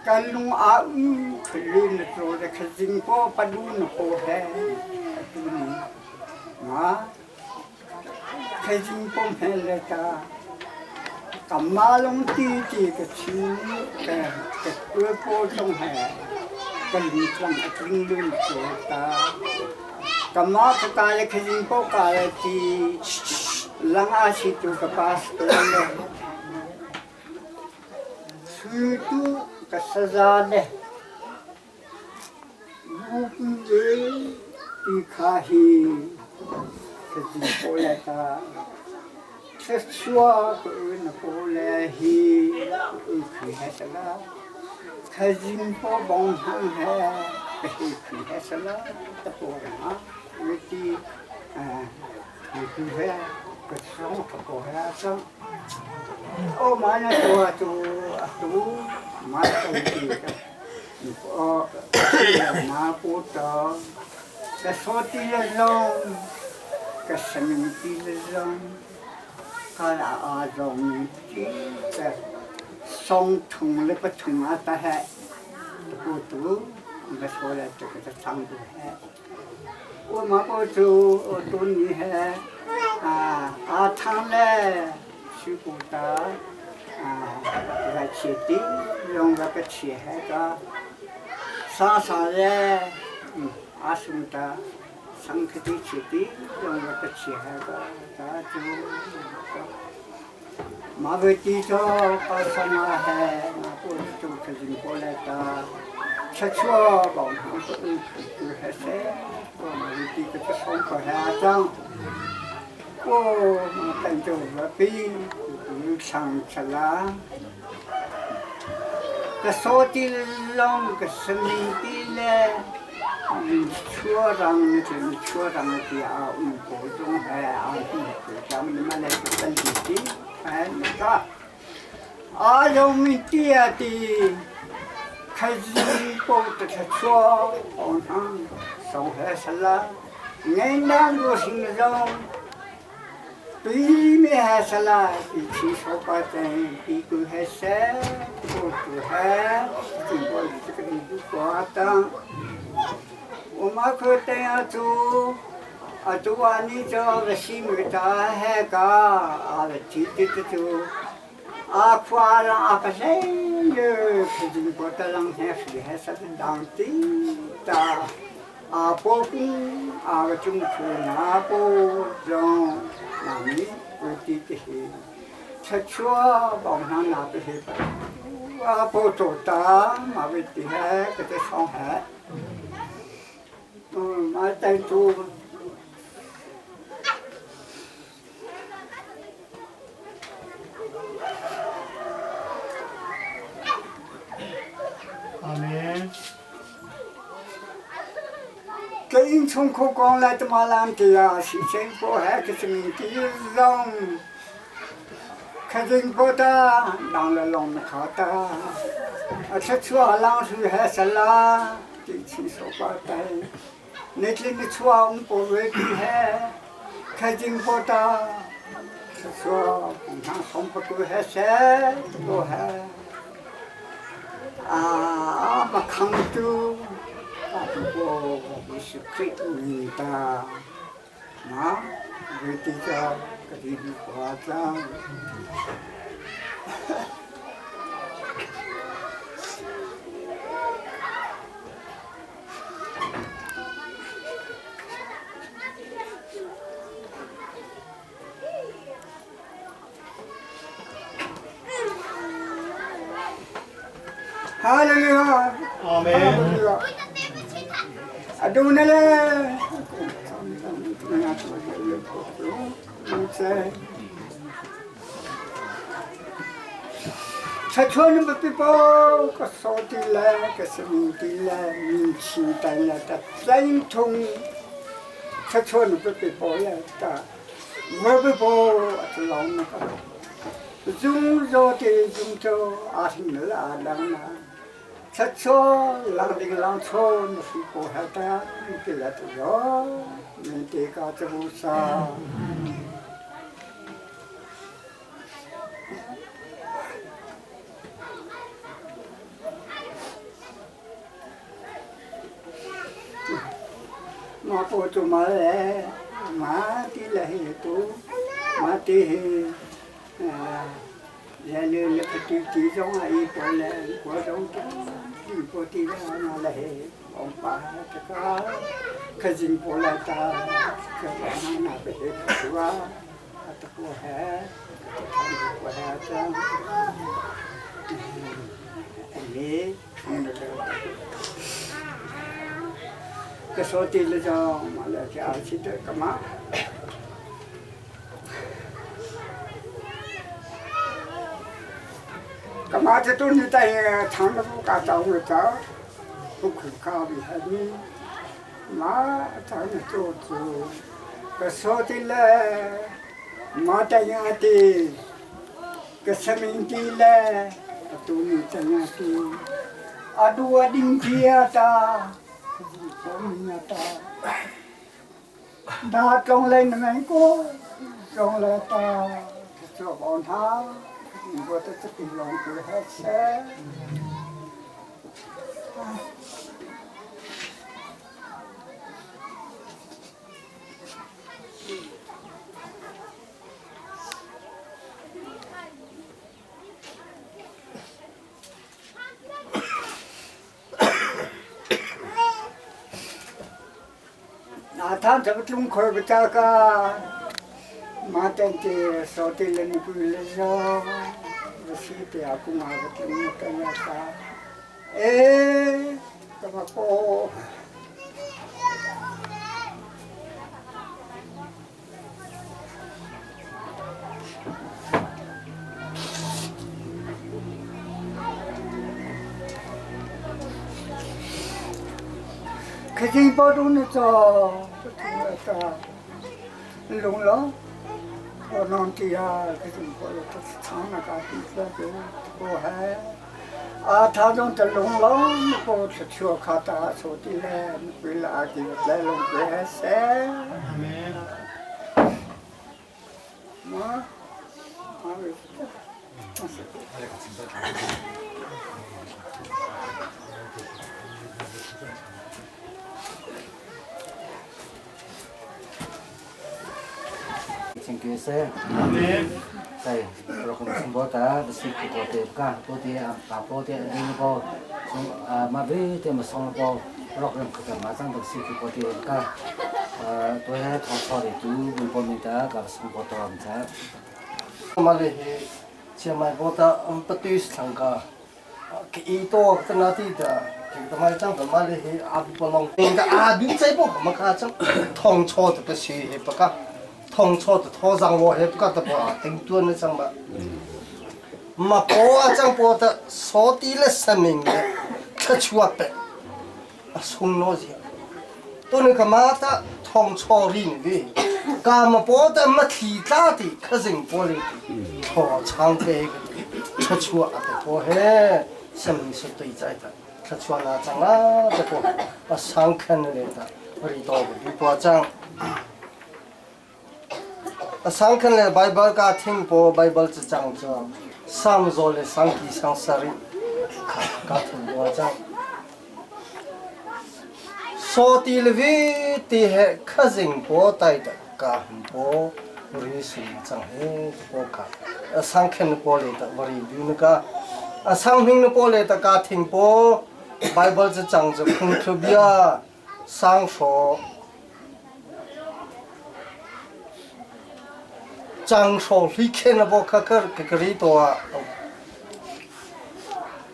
干弄阿乌可怜的做的可真过不路的过还，啊都你啊，可真过没来的。 กำมาลงตีตีกับชิ้นแต่กับเอื้อโปตรงแห่กันลีกลังอังลุนโจตากำมาปกาเลขจิงโปกาเลตีลังอาชิตุกปาสตัวเลสุตุกัสซาเลวูปุเอตีคาฮีขจิงโปเลตา 这说个那过来嘿，去还是啦，开金波帮上还，去还是啦，这过啊，我的哎，你去还个上过还上，哦，马上做做做，马上去个，哦，马过到，这说的了让，个生命的了让。 ก็ละอาจงแต่ทรงถุงเลยประถุงอาตาแหะตะปูตูมันก็โชว์แล้วจะจะทำดูแหะโอ้มาปูตูโอ้ตัวนี้แหะอ่าอาทางแลชิปูตาอ่า来切的，用那个切那个，上上嘞，嗯，阿送的。 上课的切的，用那个切那个，大就。马个地着巴上啊还，马过就可进过来的，吃吃老汤不嗯不还塞，我马个地个这上课还脏，我马等着我比上吃啦，这说的啷个生命的嘞？ 车上这车上的啊，各种还啊，咱们买来本地的，哎那个，啊，我们爹的，开始搞这个车，往上上海是了，俺那个形状，对面还是了，比起说把咱比个还是，我不还，经过这个你挂当。 我马可等下做，啊做啊你这个西门大海个，啊个弟弟的做，啊夸了啊个谁哟，可真过得两天水还是当地的，啊包公啊个中秋那不中，那你我弟弟是，吃吃往上那不是，啊不做大，马为的还给他上海。 嗯，马在做。阿门。给英从可讲来的马兰的呀，是真不还个是命的人，可真不的，让了让了好的，啊，吃吃啊，让水还是啦，这亲手把带。 你这你穿不为的还，开金不大，是说工厂送不过还是不还，啊，不扛住， Ka Jesuh Khrih min ta ma reti ca ka ti bi kwa cang. Hallelujah. Amen. Hallelujah. Adunale. Chachuan ba pipo ka so ti le ka sami ti le min chi tai le ta tlaing thung chachuan ba pipo le ta ma pipo a long na ka zung zo ti zung cho a hing la a lang na chacho lang ding lang cho na si ko ha ta ti la tu zo ni te ka chu sa. Ma po tu ma le ma ti le he tu ma ti he le le le ti ti zong a i po le ko zong ti po ti le ma le he ong pa ta ka ka jing po le ta ka na na pe he wa ta ko he ta ko he ta le ka so ti le zong ma le cha chi te ka ma ka ma te tu ni tai thang na ka tau na ta ku khu ka bi ha ni ma ta na chu chu ka so ti le ma ta ya ti ka samin ti le tu ni ta ya ti adu ding thia ta ko mi ta da trong lên mình cô trong le ta cho bọn tha vô ta chắc tìm lòng cứ hết xe. 他这个中国不这个，马丹的说的了你不了说，我是的阿公阿个听跟那啥，哎，怎么过？可是包中的早，ta lung lo o non ti ya ke jing po lo ta chang na ka ti la ke ko ha a tha jong ta lung lo ko chu chu kha ta so ti le pi la ki le lung ke ha se Amen. Ma ma ve Thank you sir. Amen. 在罗公松波达不是个的干多的啊，大波的那个从啊马尾的么松波，罗公可的马上都是个的干，呃，多些唐朝的都微波没得，搞松波多唔知。 มาเลยเชียงใหม่ก็ตาอันปฏิสังกากีตัวตนาที่ตาทำไมจังทำไมเลยอาบุลองเป็นก็อาบินใจบ่มาคาจังทองชอตไปสีเฮปกะทองชอตทอจังวะเฮปกะตะปะติงตัวนี่จังบะมาปอจังปอตะโสตีละสมิงเลทะชัวเปะสงโนสิตัวนี้ก็มาตะทองชอรินดิกามปอตะมาทีตาติขจิงปอลิทอ长เปทะชัวอะตะปอเฮสมิงสตุยใจตะทะชัวนาจังละตะปอสังคันเลตะริโตบิปอจังสังคันเลไบเบิลกาทิ้งปอไบเบิลจะจังจังสัมโซเลสังกีสังสาริกาทิ้งปอจัง Sawti le vi ti he khazing po tai ta ka hum po ri sum chang he po ka sang khen po le ta vari du na ka a sang hing na po le ta ka thing po Bible cha chang cha phung thu bia sang hro chang hro hli khen bo kha kar ka ri to a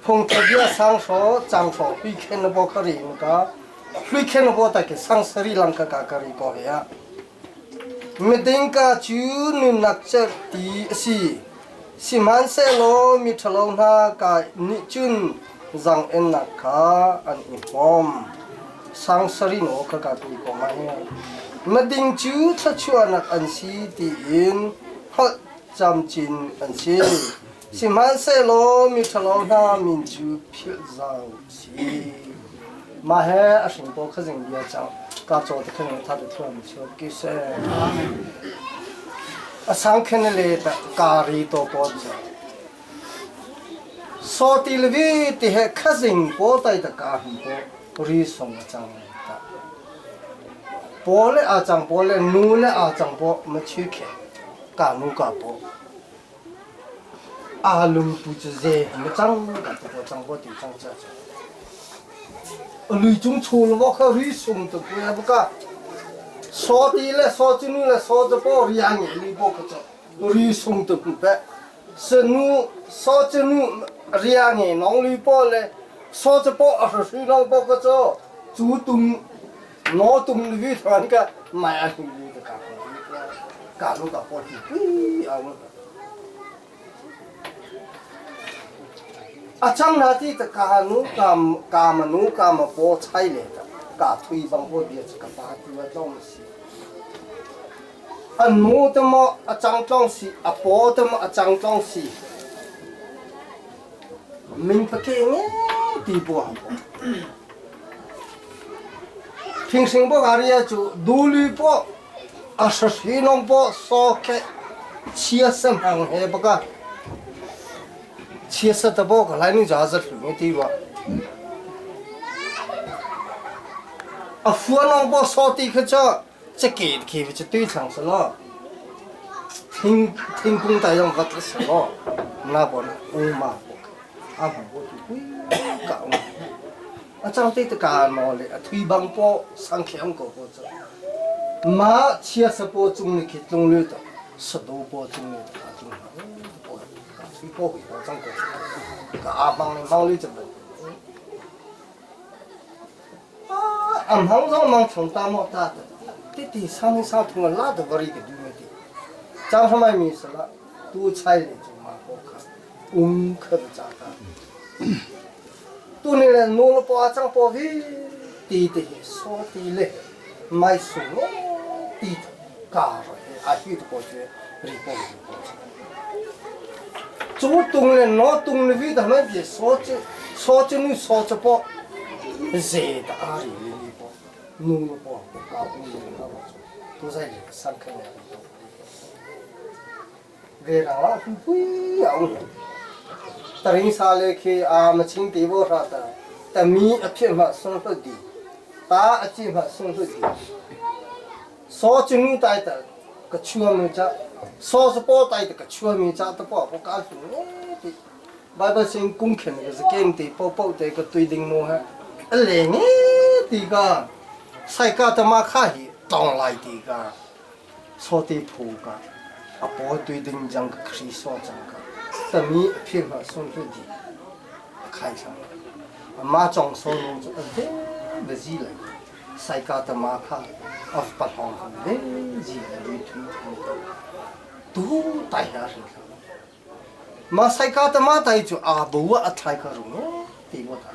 phung thu bia sang hro chang hro hli khen bo kha ri ka hli khen bo ta ke sang sari lang ka ka ka ri ko he a miding ka chu nunnak cer ti asi sihmanhsehlaw mi ṭhalo hna ka nih cun zaang-ennak kha an i hmawm. Sangsari naw kha ka tui ko ma hi. Mading cu thluachuahnak an si tiin hngalh camcin an si. Sihmanhsehlaw mi ṭhalo hna min cu philh zau a si. Mah he a hring pawl kha zing bia cang ka caw te khan tha te thuam chuak ki se. A sang khen le ta kari to pawl cu Sawti le vi ti he khazing pawl tai ta ka hum po ri song a cang ta. Pawl le a cang pawl le nu le a cang po ma chi khe ka nu ka po. A lung pu chu ze ma cang ka tu po cang po ti cang cha cha. Lui cung chul wo kha ri sung tu pu ya ka. Sawti le saw chu nu le saw chu po ri ang li bo ka cha. Ri sung tu pu pe. Sanu sawcanu ria nge nong lui po le saw po a hri nong po ka cho chu tum no tum vi than ka mai a hri li ka ka lu ka po ti pui a a chang na ti ta ka nu ka ka ma nu ka ma po chai le ta ka thui bang po bia ka pa ti wa tlong si A nu te maw a cangtlong si, a paw te maw a cangtlong si. Min pake nge ti buang po. Thing bo aria cu duli po a hri nong po so ke chia sem hang he baka chia sa ta bo ka lai ni ja za thlu ti wa a fua nong po so ti kha cha Cakei khi cu tui thlang selaw thingkung tai zong vat selaw na bon ungma a hmang bo tu pui ka ung a chang te te ka no le a thui bang po sang khe ong ko ko chu ma chia sa po chung ni khi tlung lu to sado po chung ni ka chung ha po ka thui po hui chang ko ka a mang le mang lu chu Am hang zong mang chung ta mo ta ta ti ti sang sang thung la da vari ke du me ti chang hamai mi sala tu chai le chu ma ko kha um kha cha ta tu ni le nu lo po chang po vi ti ti so ti le mai su no ti ka ro a hi to ko che ri po ko chu tung le no tung le vi da mai bi so che so che nu so che po ze da a ri le ni po nu no po po ka u le na ro tu zai le sang kha ne ve ra la hu pui a u taring sa le khi a ma ching ti bo ra ta ta mi a phim ma sung hlu di ta a chi ma sung hlu di so chu nu tai ta ka chua mi cha so su po tai ta ka chua mi cha ta po po ka su ne ti Bible sing kung khen ka zaken ti po po te ka tui ding nu ha le nge ti ka sai ka ta ma kha hi tong lai ti ka so ti phu ka a po tui ding jang ka khri so chang ka ta mi phir ma sun tu di khai sang ma chong so nu chu a ve ve ji lai sai ka ta ma kha of pa hlong ve ji le lui thui tu tai ha ri Ma sai ka ta ma tai chu a bu a thlai ka ru ti mo ta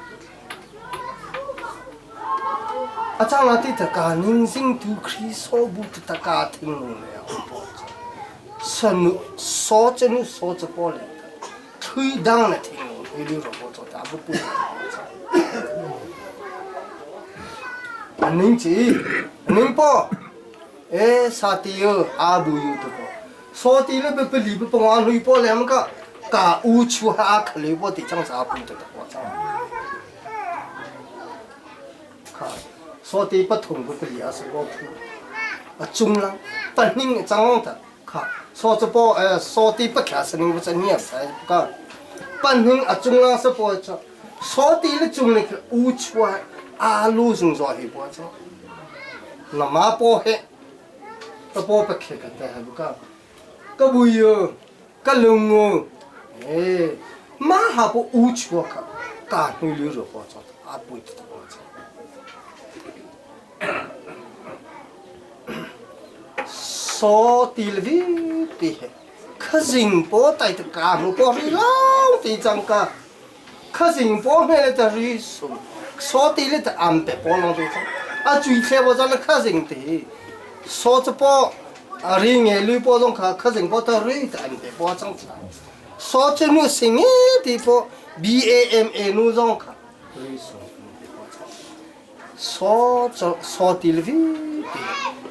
a chang la ti ta ka ning sing tu khri so bu ta ka thing nu le a po sanu so che nu so che po le thui dang na thing nu thui lu ro po cho ta bu pu aning chi aning po e sa ti yo a bu yu to po so ti le pe pali pe panga hlui po le ka ka u chu ha khale po ti chang sa pu ta po chang kha Sawte pathum ku pali a sa ko phu. A cung lang pahning cang ta kha so chu po sawte pathla saning bu chan niam sai ka pahning a cung lang sa po cha sawte le cung le u chua alu zung zo hi po cha na ma po he ta po pa khe ka ta ha bu ka ka bu yo ka lung e ma ha po u chua kha ka hnu lu ro po cha a pui ta po cha so til vi ti he khazing po tai ta ka mu po ri lo ti chang ka khazing po me le ta ri su so ti le ta am pe po lo ti chang a chui thle bo cha le khazing ti so cha po a ri nge lui po zong kha khazing po ta ri ta am pe po chang cha so cha nu sing e ti po B A M A nu zong kha ri su So so til vi ti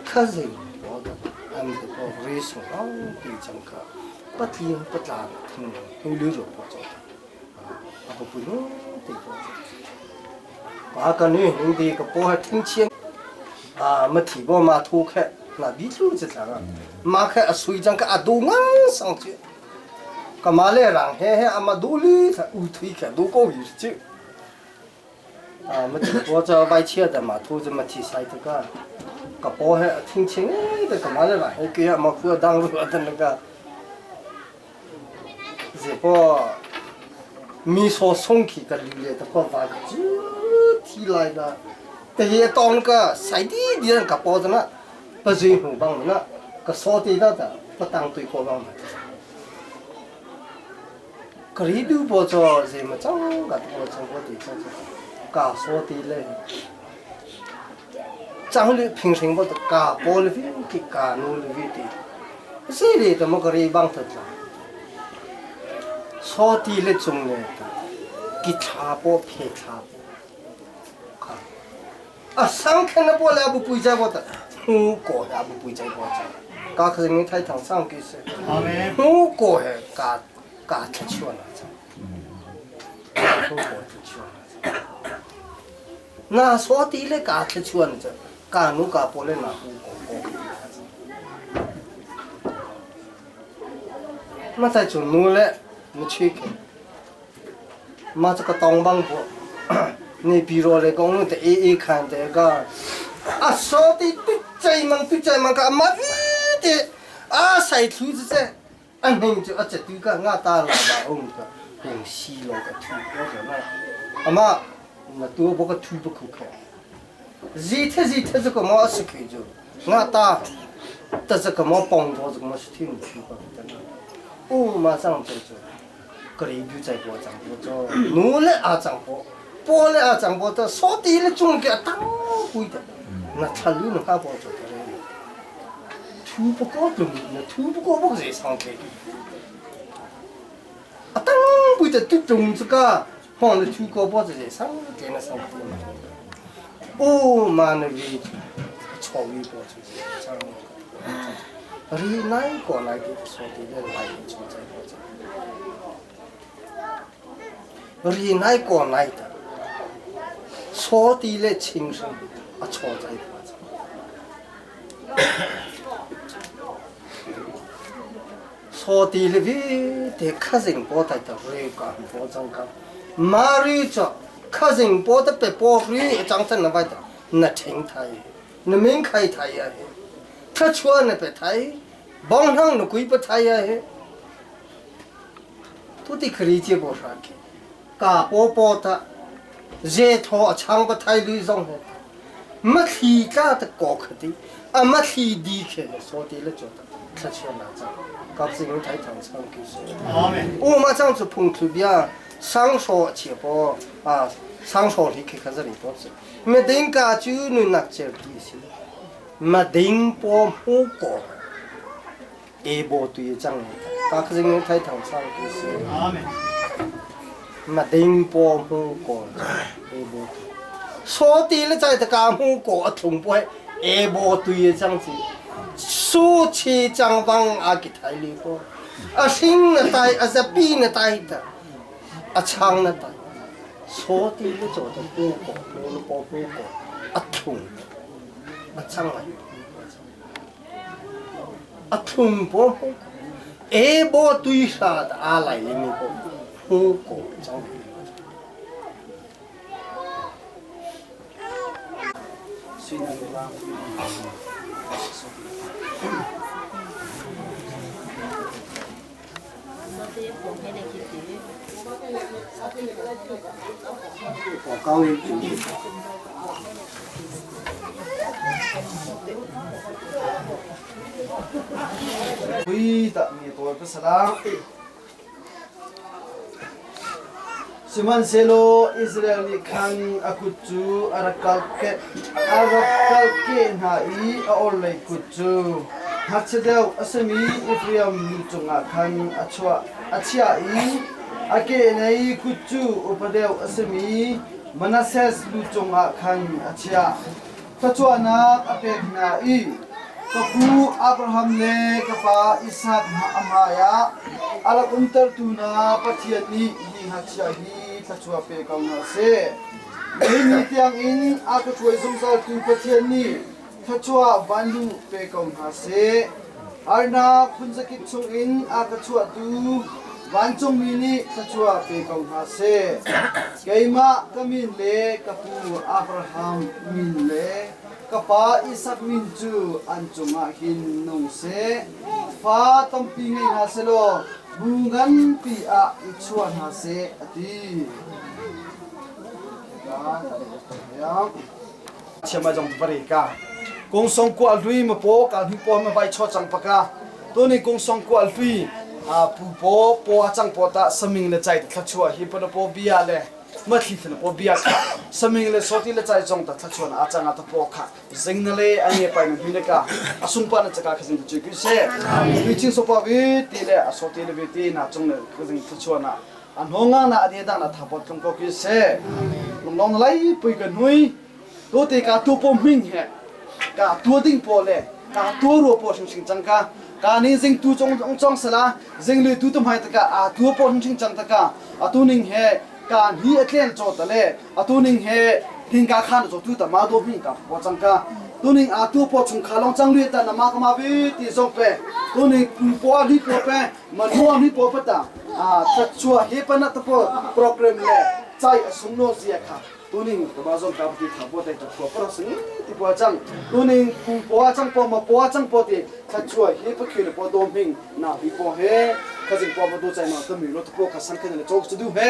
khazing po da am te po ri su rong ti chang kha patling patlang thing hu lu ro po cho a po pu no ti po pa ka ni ning ti ka po ha thing chiang a ma thi bo ma thu khe na bi thu che thang ma khe a sui chang ka a du ngang sang chu ka ma le rang he he ama du li tha u thui khe du ko hi chu 我这外切的嘛，兔子嘛提塞这个，个包还挺轻的，干嘛的吧？我给嘛裤当路的那个，这个米说送去个榴莲的个饭就提来的，这些当个塞地的人个包子呢，不随红帮那个烧的那的不当对过帮的。 ကရီဒူပေါ်ချောစေမချောင်းကတော့ချောင်းကိုတေချောကာစောတီလေချောင်းလေ平生不的ကာပေါ်လေကိကာနူလေတီစေလေတမကရီဘန်းသတ်လာစောတီလေကျုံလေကိချာပေါ်ဖေချာပေါ်ခါအဆန်းခနပေါ်လာဘူးပူကြပေါ်တဲ့ဟူကောလာဘူးပူကြပေါ်ချာကာခရင်ထိုင်ထောင်ဆောင်ကိစေအာမင်ဟူကောဟဲကာ 嘎出去了，那说的嘞嘎出去了，这嘎奴嘎波嘞那不过。那在做奴嘞，没去去。嘛这个当帮不，你比如来讲，你一一看这个，啊说的对在忙对在忙个嘛的，啊晒出子这。 อันนึงจะอาจจะดูก็ง่าตาลาบาองก็เป็นซีลงกับทูก็จะมาอามามาตัวบอกก็ทูบคุกแค่จีเทจีเทจะก็มาสกิจูง่าตาแต่จะก็มาปองตัวจะก็มาสทิ้งทูก็จะนะโอ้มาสั่งตัวจะกรีดูใจปวดจังปวดจะนูเละอาจังปวดปวดเละอาจังปวดแต่สอตีเละจุงแกตั้งคุยแต่น่าทะลุน่าข้าปวดจะ ทูบก็ตุ่มนะทูบก็บอกจะสังเกต啊，当不得对种这个放的土高包子在上，给那上哦，妈那个草原包子上，你哪个来给说的那来草在包子？你哪个来的？说的嘞轻松，啊草在包子。 so ti le vi te khazing po tai ta ri ka po chang ka ma ri cha khazing po ta pe po ri chang chan na vai ta na theng thai na ming khai thai ya he tha chua na pe thai bong hang na kui pa thai ya he tu ti khri che bo sha ke ka po po ta je tho a chang pa thai lui zong he ma thli tla ta ko khati a ma thli di khe so ti le cho ta tha chua na cha 搞自用太长长就是。我马上就碰出边，上说切波啊，上说你去看这里多子，没顶家就能那这地些，没顶波木过，一波对涨，搞自用太长长就是。没顶波木过，一波对，说的了在这个木过从不一波对涨子。 su chi chang bang a ki thai li ko a sing na tai a za pi na tai ta a chang na tai so ti le cho ta pu ko lo lo po pu ko a thum a chang lai. A thum po e bo tui hra a lai le mi po hu ko chang. Hui tak mi pawl pasala. Sihmanhsehlaw Israel nih khan a kut cu a rak kalkeh hna i a orhlei kut cu ngakchia deuh a simi Efraim lu cungah khan a chiah i a kehlei kut cu upa deuh a simi Manasseh lu cungah khan a chiah. Thluachuahnak a pek hna i ka pu Abraham le ka pa Isak a hmaiah a rak umtertu hna Pathian nih hi ngakchia hi thluachuah pe ko hna seh. Nihin ni tiangin a ka hruai zungzaltu Pathian nih thluachuah vanluh pe ko hna seh. Harnak phunzakip chungin a ka chuahtu vancungmi nih thluachuah pe ko hna seh. Keimah ka min le ka pu Abraham min le ka pa Isak min cu an cungah hin nung seh. Fa tampi ngei hna selaw bu nganpi ah i chuah hna seh, a ti. Chiama jong pare ka kong song kwa hlui ma po ka hlui po ma bai cho chang paka to ni kong song kwa hlui a pu po po a chang po ta saming le chai thla chua hi pa po bia le ma thli thla po bia kha saming le soti le chai jong ta thla chua na a chang a ta po kha zing na le a nge pai na hui le ka a sung pa na chaka kha zing chu ku se hui chin so pa vi ti le a soti le vi ti na chung le kha zing thla chua na a hnonga na ade dang na tha pot tlung ko ki se lung long lai pui ka hnui to te ka tu po ming he ka tua ding po le ka tua ro po sing sing chang ka ka ni jing tu chong chong chong sala jing le tu tu mai ta ka a tua po sing sing chang ta ka atu ning he ka ni atlen cho ta le atu ning he thing ka khan cho tu ta ma do ming ka po chang ka tu ning a tu po chung kha long chang lu ta na ma ka ma bi ti zong pe tu ning po li po pe ma nuam hi po pata a thachua he pana ta po program le chai asung no zia kha tuning ka ba zong ka ti tha po tai ta khua par sing ti po chang tuning pu po chang po ma po chang po ti thachua hi pa khil po dom hing na hi po he khazing po ma do chai ma ta mi lo po kha san khen le chok chu du he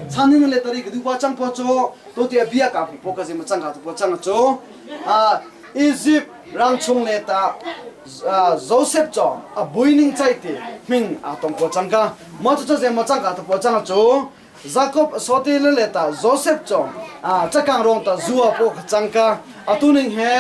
chanin le tari du pa chang po cho to ti bia ka po ka jing ma chang ka po chang cho a Egypt rang chung le ta Joseph cho a buining chai ti hming a tong ko chang ka mo chu chu ma chang ka to po chang chu Jacob sote le le ta Joseph cho a chakang rong ta zua po chang ka atuning he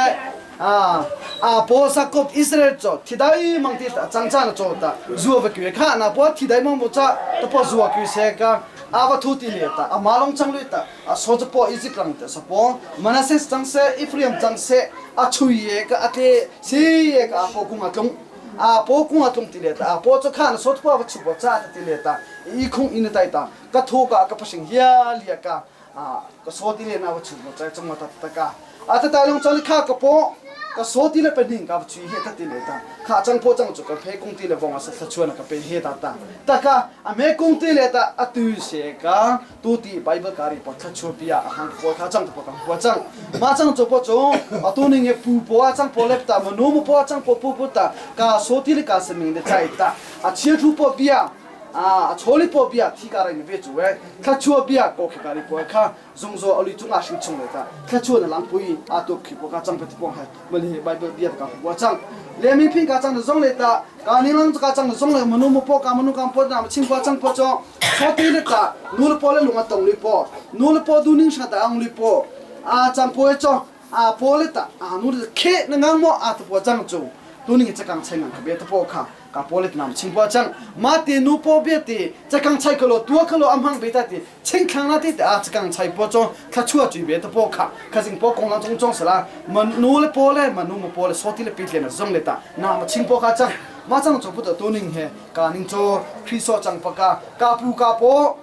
a a po Jacob Israel cho thidai mang ti ta chang cha na cho ta zua va kwe kha na po thidai mang mo cha ta po zua kwe se ka awa thu ti le ta a malong chang lui ta a so cha po Egypt lang te sapo Manasseh chang se Ephraim chang se a chui ye ka ate si ye ka po kung atlung a po kung atlung ti le ta a po cho khan so po va chu po cha ta ti le ta i khung in tai ta ka thu ka ka pasing hia lia ka a ka so ti le na va chu mo cha chang ma ta ta ka a ta ta long chali kha ka po ka so ti le pe ning ka chui he ta ti le ta kha chang po chang chu ka phe kung ti le vong a sa thla chuan ka pe he ta ta ta ka a me kung ti le ta a tu se ka tu ti bible kari po thla chu pia a hang po kha chang po ka po chang ma chang cho po cho a tu ning e pu po a chang po lep ta ma nu mo po chang po pu pu ta ka so ti le ka se ming le chai ta a chia thu po bia a choli po bia thi ka rai ve chu we thla chua bia ko khi kari po kha zungzo ali chunga hring chung le ta thla chua na lang pui a tu khi po ka chang pe po ha mali bible bia ka po chang le mi phin ka chang zong le ta ka ni lang ka chang zong le manu mo po ka manu kam po na ching po chang po cho so ti le ta nu le po le lunga tong li po nu le po du ning sha ta ang li po a chang po cho a po le ta a nu le khe na ngang mo a ta po chang chu tu ning chakang cheng ang ka be ta po kha ka polit nam ching po chang ma te nu po be te chakang chai khalo tua khalo amhang be ta te ching khang na te a chakang chai po cho tha chua chui be ta po kha kha jing po kong lang chong chong sala man nu le po le man nu mo po le so ti le pi le na zong le ta na ma ching po kha chang ma chang cho pu ta tu ning he ka ning cho khri so chang pa ka ka pu ka po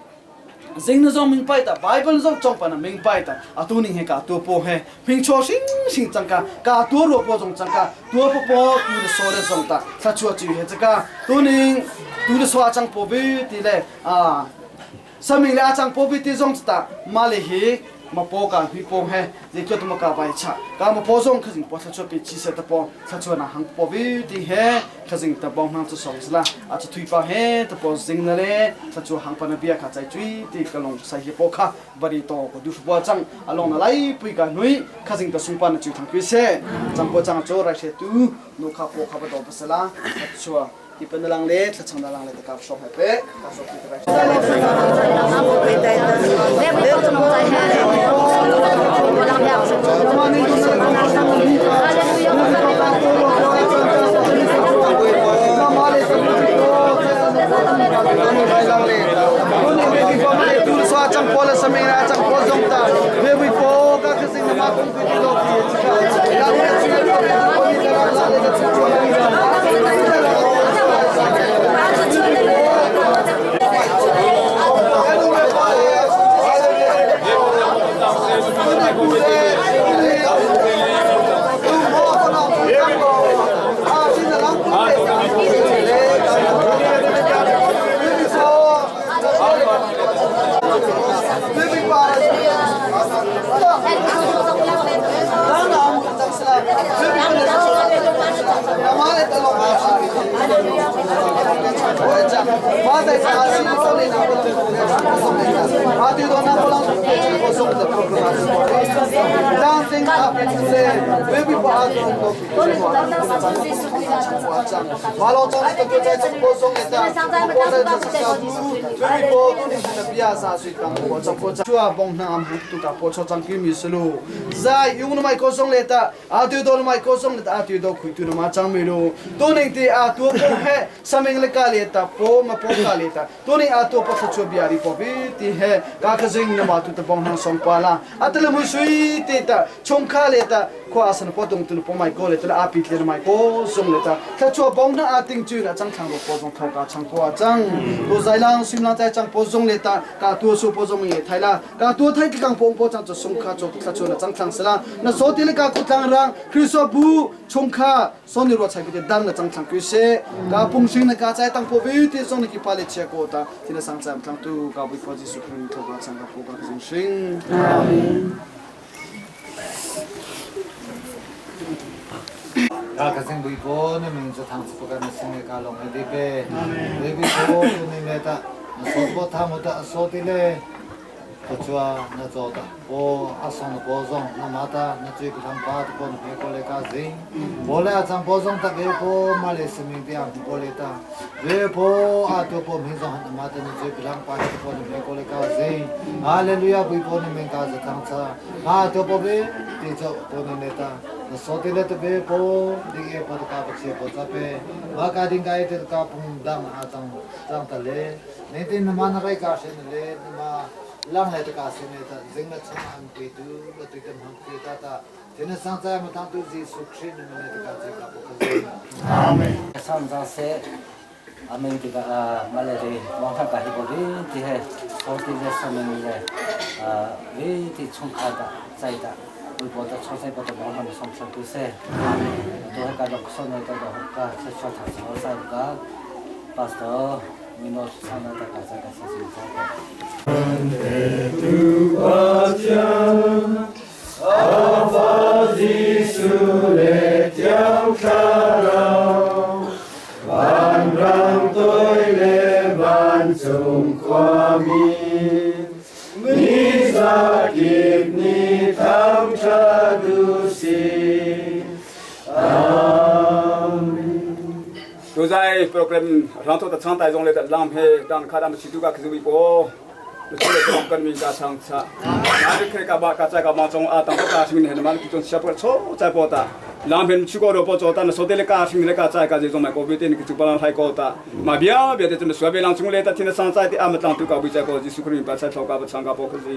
Zing na zong ming pai ta Bible zong chong pa na ming pai ta atu ning he ka tu po he ming cho sing sing chang ka ka tu ro po zong chang ka tu po po tu le so le zong ta thla chua chu he chaka tu ning tu le so chang po bi ti le a saming le a chang po bi ti zong ta ma le hi ma po ka hui po he je kyo tu ma ka bai cha ka ma po zong khazing po thla chua pe chi se ta po thla chua na hang po bi ti he khazing ta bong hang chu song sla a chu thui pa he ta po zing na le thla chu hang pa na bia kha chai chui ti ka long sai hi po kha bari to ko du bo chang along na lai pui ka nui khazing ta sung pa na chu thang pi se chang po chang cho rai she tu nu kha po kha ba do pasala chua ti pa na lang le thla chang na lang le ta ka shok he pe ka shok ti rai. Zai yung na mai ko song le ta a tu do na mai ko song le ta a tu do khui tu na ma chang me lo tu ning ti a tu po he saming le ka le ta po ma po ka le ta tu ning a tu pa kha chu biari po bi ti he ka kha jing na ma tu ta bong hang song pa la a te le mu sui ti ta chung kha le ta khwa san po tung tu po mai ko le ta a pi tle mai ko song le ta kha chu bong na a ting chu na chang thang ro po jong thau ka chang po a chang tu zai lang sim lang chai chang po jong le ta ka tu su po jong ye thai la ka tu thai ki kang pong po chang chu sung kha chu kha chu na chang thang sala na so ti le ka ku tlang rang Kristo bu chung kha son ni ro chai ki dang na chang thang ku se ka pung sing na ka chai tang po vi ti song ni ki pa le chia ko ta ti na sang cham tlang tu ka bu po Jisu Christ tho ka chang ka po ka jing sing. Amen. Ka ka sing bui po na ming chu thang chu ka na sing ka long he di pe be bi po tu ni me ta na so po tha mo ta so ti le ko chua na zo ta po a song na po zong na ma ta na chui ku thang pa ta po na pe ko le ka zing bo le a chang po zong ta be po ma le sing ming te a po le ta be po a to po ming zong na ma ta na chui ku thang pa ta po na pe ko le ka zing hallelujah bui po ni ming ka za thang cha ma to po be ti cho po ni ne ta na so ti le ta be po ding e po ta ka pa che po cha pe ma ka ding ka e te ka pung dang a chang chang ta le ne tin na ma na rai ka se na le na ma lang le ta ka se ne ta zing na chang an pi tu la tu tam hang pi ta ta te na sang cha ma tang tu Jesu Christ ni ne ta ka che ka po ka Amen. Sang cha se amen ti ka ma le re wang tha ka hi bo ri ti he so ti le sa men le ri ti chung kha ta chai ta ui bo ta cho sai bo ta bong han som sa tu se to he ka dok so ne ta do ka che cho tha so sai ka pastor mino sa na ta ka sa ka sa si sa ka. Tu zai program rang to ta chang tai zong le ta lam he dang kha dam chi tu ka khzu po tu le chong kan mi ka chang cha na de khe ka ba ka cha ka ma chong a tang ka sing ne ma ki chong sia po cho chai po ta lam hen chu ko ro po cho ta na so de le ka sing le ka chai ka je zong mai ko bi te ni ki chu pa lang thai ko ta ma bia bia te chu swa be lang chung le ta thin sang chai te a ma tlang tu ka bu chai ko Jisu Christ pa chai tho ka ba chang ka po khu ji.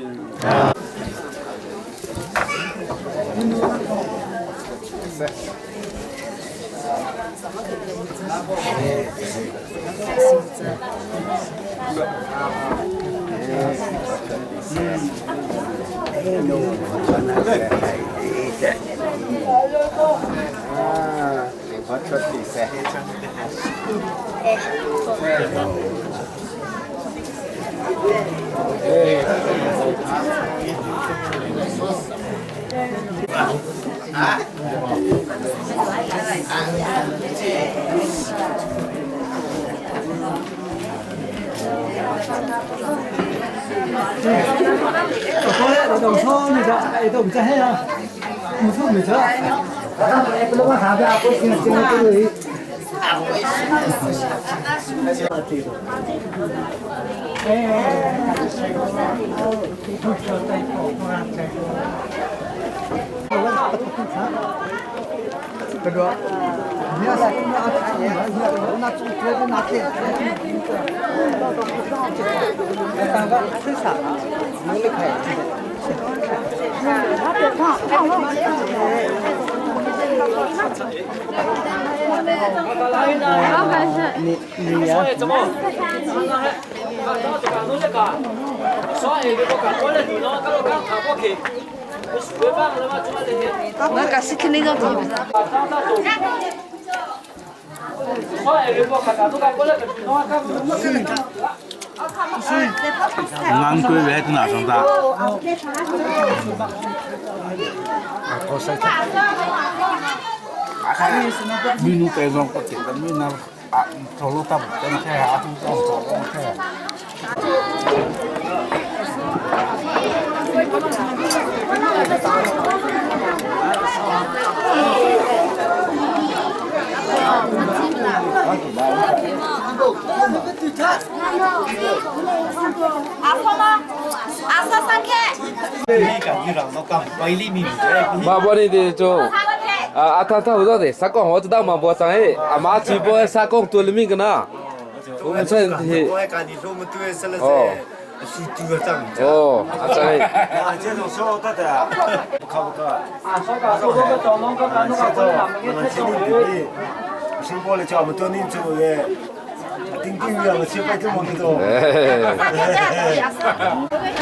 安徽来的哪上大？米努带上个这个米那啊，走路大不跟开啊，都走走开。 嘛，我呢的就啊，阿他他不知道的，啥讲我知道嘛，我上哎，阿妈直播啥讲多了面个呢？我们这哦。哦，阿仔。啊，这种说得的，不靠不靠。啊，所以讲，我个做农个干，侬讲过来，我们生活了叫我们多年做的，顶顶要我吃饭这么多。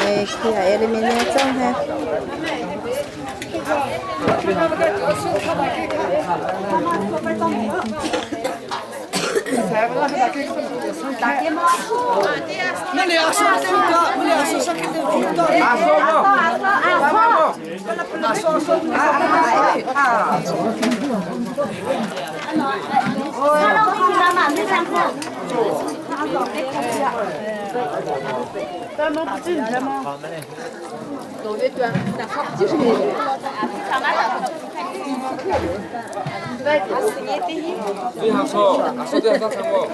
哎，去啊，里面那种哈。你好说，阿说的啥过？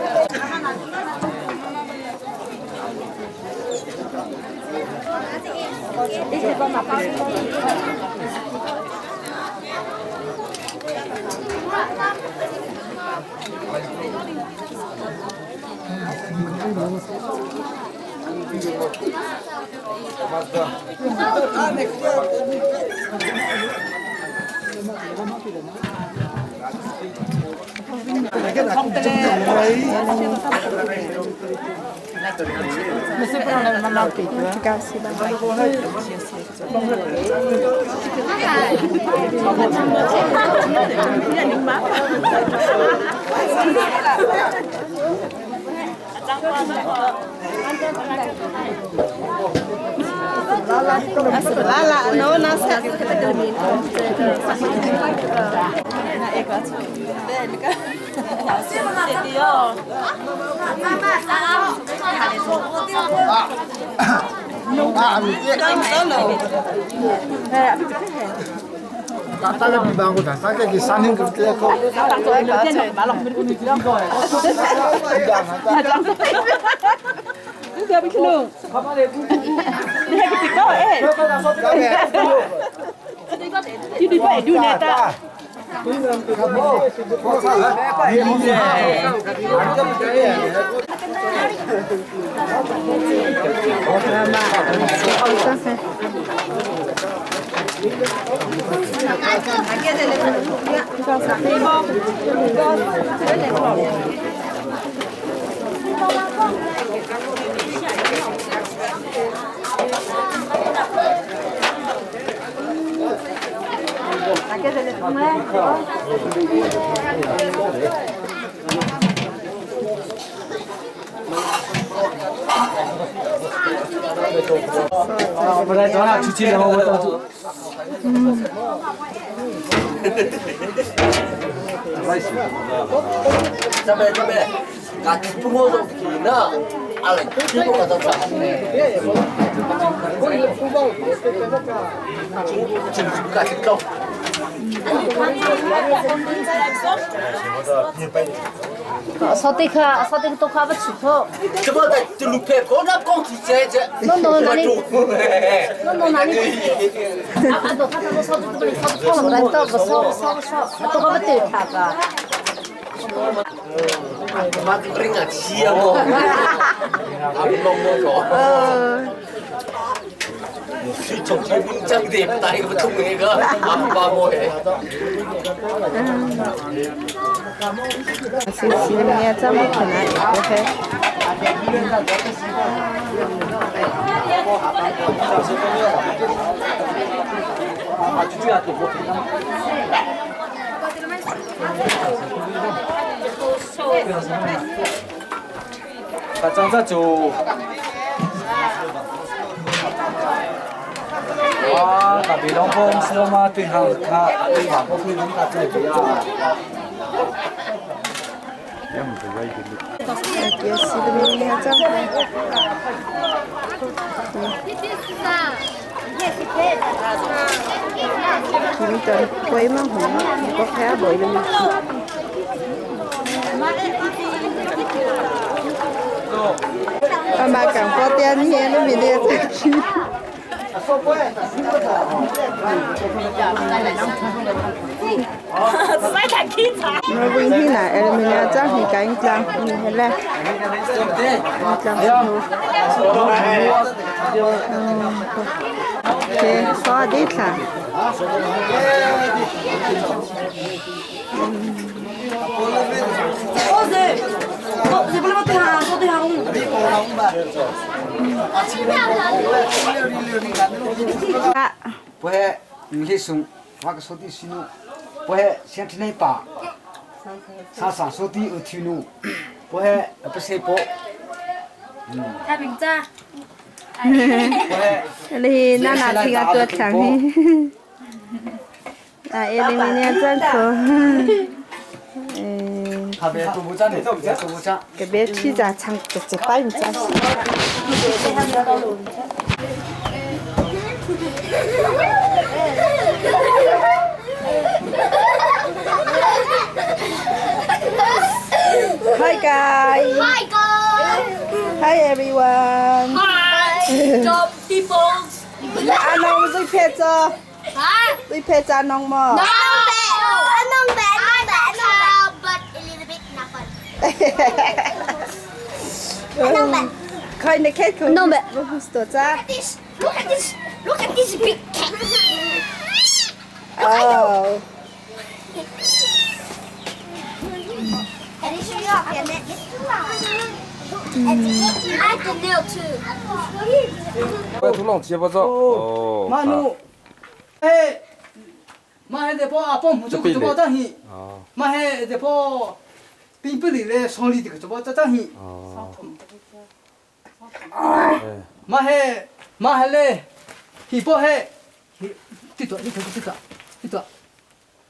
不来，咱俩出去，然后我到处。这边这边，俺不我都去呢，阿来，这个我都查。这这个高。 烧对卡，烧对都卡不出口。这么在这路边，光那光去这这。弄弄哪里？弄弄哪里？啊啊！都他他烧这个里烧烧了，来到不烧烧烧，都卡不对他个。妈的，个气啊我！阿弄我个。从开本张店带个不那个，阿爸我的。是是咩？怎么可能？OK。他张在做。哇，特别拢公司嘛，对行卡，对行不会拢搭在边啊。Chúng tôi quay mà hổng có khá bội luôn. Bà càng có tiền nhé nó bị đe dọa. มาวิ่งที่ไหนเอลมินาจ้าหิกันจังนี่เห็นแล้วจังโอเคสวัสดีค่ะ โอ้เซ่โอ้เซ่不来对哈，说对哈，不会，你去送，发个手机信号，不会，先听那把，上上手机有听路，不会，不是不。太平จ้า 你那哪听个多长呢？啊，一零零年转口。嗯。他别都不涨的，都不涨。个别去咋唱直接摆唔咋。Hi guys. Hi guys. Hi everyone. Hi, job people. 阿农最撇着。啊？最撇着农么？农白，农白，农白，but a little bit 那份。农白。可以，你看看。农白。多扎。 Look at this! Look at this! Look at this big cat! Oh. I can nail too. 我土龙接不着。哦。马努，哎，马还得跑阿帮木做个做包当去，马还得跑兵不里来送礼这个做包当去。哦。马还马还嘞，去跑还，去，这段你看这段，这段，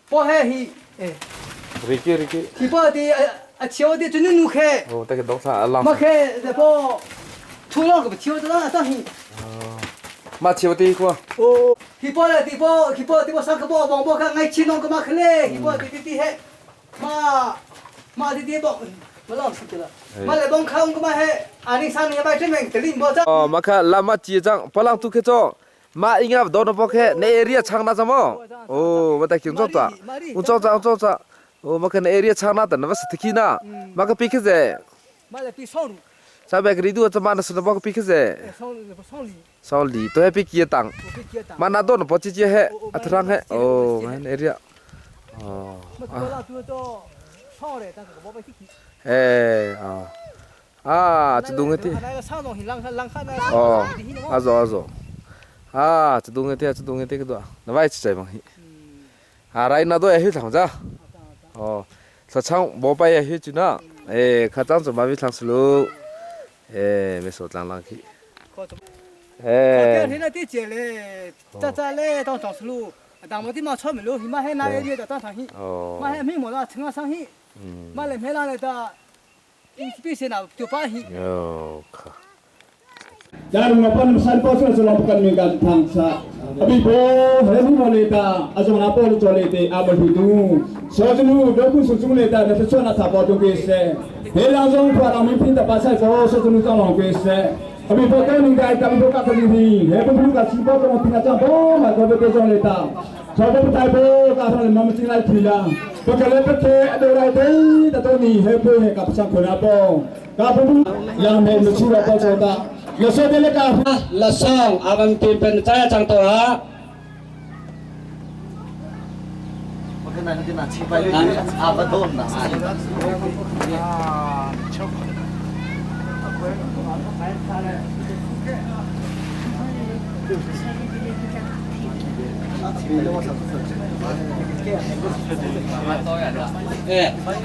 跑还去，哎。里去里去。去跑的啊桥的真能开。哦，这个东西啊，浪。马开得跑，土龙个桥的当当去。马桥的个。哦，去跑嘞，去跑，去跑，去跑，上个跑，王跑看爱吃侬个马去嘞，去跑，滴滴滴嘿，马马滴滴跑，没老实的了。马来帮看个马嘿，阿里山你买这边这里莫走。哦，马看拉马结账，不让都去做。马应该不到那跑开，那 area 长那什么？哦，我在听做做，我做做我做做，哦，马看那 area 长那的，那不是特呢？马个比克子。马来比上路。 ซาเบกรีดูจะมาสนบอกพี่คือเจสองลีตัวให้พี่เกียตังมานาโดนปจิเจเฮอัตรังเฮโอ้มันเอเรียอ๋อเอออ่าจะดูเงทีอ๋ออาโซอาโซอ่าจะดูเงทีจะดูเงทีก็ตัวนไว้ใจบางที Ha rai na do hi thang ja. 哦，说唱无摆也去阵啊，诶，较早就嘛咪唱slow，诶，咪说浪浪去。诶。 天那啲节咧，早早咧当唱 slow，但我啲嘛出唔到，嘛喺那一啲就当唱戏，嘛喺咩冇啦，唱啊唱戏，嘛嚟咩啦嚟得，必须那就把戏。 哦，靠。 Dari mapan san po sa sa bukan mi kan thang sa abi bo he mu mo le ta a jong na po le chole te a mo thu tu so ju nu do ku su chu le ta na so na tha po tu ke se he la jong pha ra mi phin ta pa sai so so ju nu chang long ke se abi bo te ning dai ta bo ka ta ni he bo bu ka chi bo ko phin ta bo ma ko be jong le ta so bo tai bo ka tha le ma ma ching lai thi la bo ka le pe ke a do rai te ta to ni he po he ka pa sang ko na bo ka bu bu ya me lu chu ra po cho ta 有说的那个 la song awan pin pen chaya chang to ha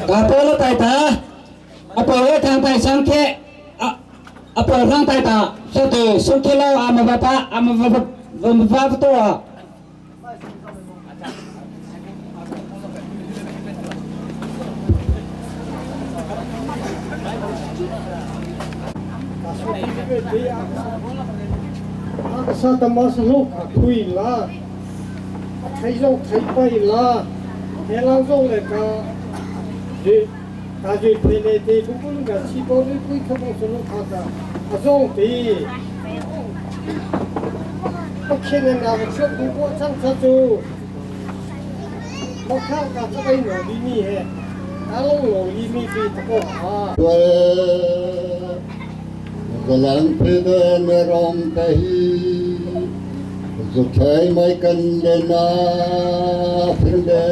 Ka po lo tai ta a po lo thang tai sang ke a a po thang tai ta so te sung ke lo a ma ba pa a ma ba ba ma ba to a Sa ta ma sa lo ka thui la thai zong thai pai la he lang zong le ka je ka je phe le te bu bu ka chi bo le kui kha bo so lo kha ta a zong ti pa khe na na ba chu bu bo chang cha chu ma kha ka cha kai no li mi he ka long lo li mi pi ta ko ha Galang pide merong tahi Zukay may kandena Finde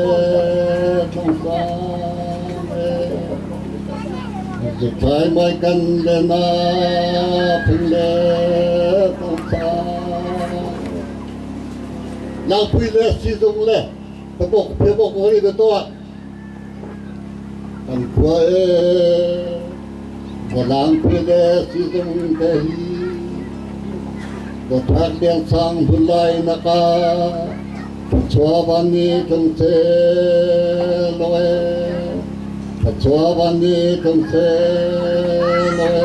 tungsane Zukay may kandena Finde tungsane Nang pui le si zung le Tabok pebok ngori beto Kan kua e Walang pile si zung tehi Watak liang sang hulay naka Pachuaban ni tung se loe Pachuaban ni tung se loe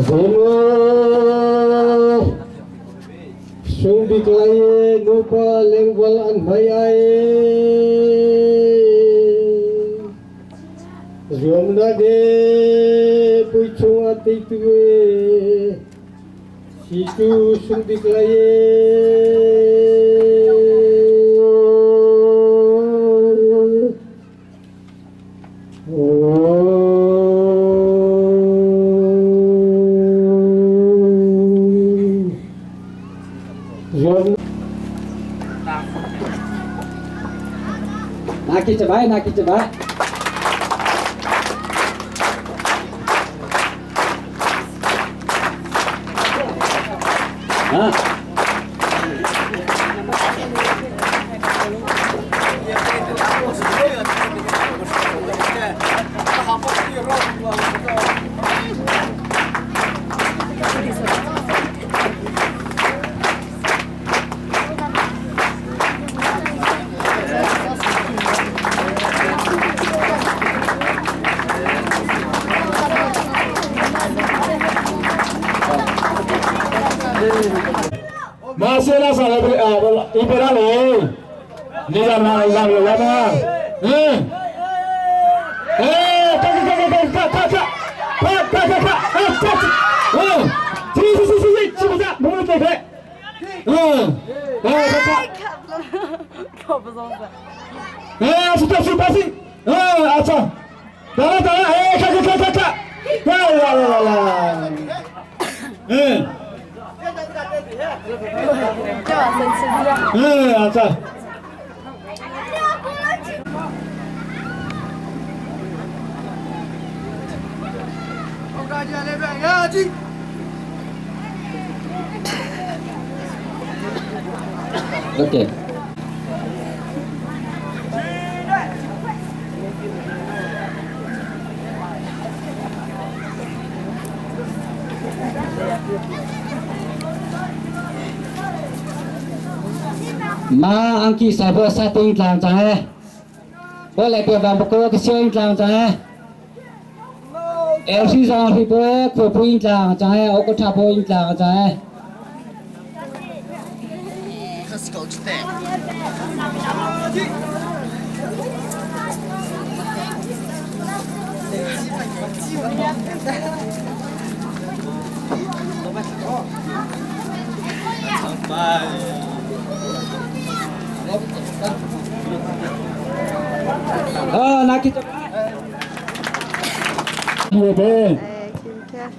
Zoma Sung biklaye nupa lengwal an mayaye Zuam na de pui chung a te tuwe Si tu sung biklaye Zuam Naki chabai naki chabai ha Masih lah salah beli ibera le. Ni dah nak lang le lama. Eh. Eh, kak kak kak kak kak kak. Kak kak kak kak. Eh, kak. Eh. ci ci ci ci ci不下，能不能给开？嗯。哎，kak kak. 搞不懂的。 哎，是是是是。哎，阿操。打了打了，哎，看看看看看。来来来来来。嗯。 嗯，阿操。 我感觉那边压机。Okay. Ma angki sa bo sa ting tlang chang e. Bo le pe bang ko ka siang tlang chang e. El si zong hi bo kho puin tlang chang e o ko tha po in tlang chang e.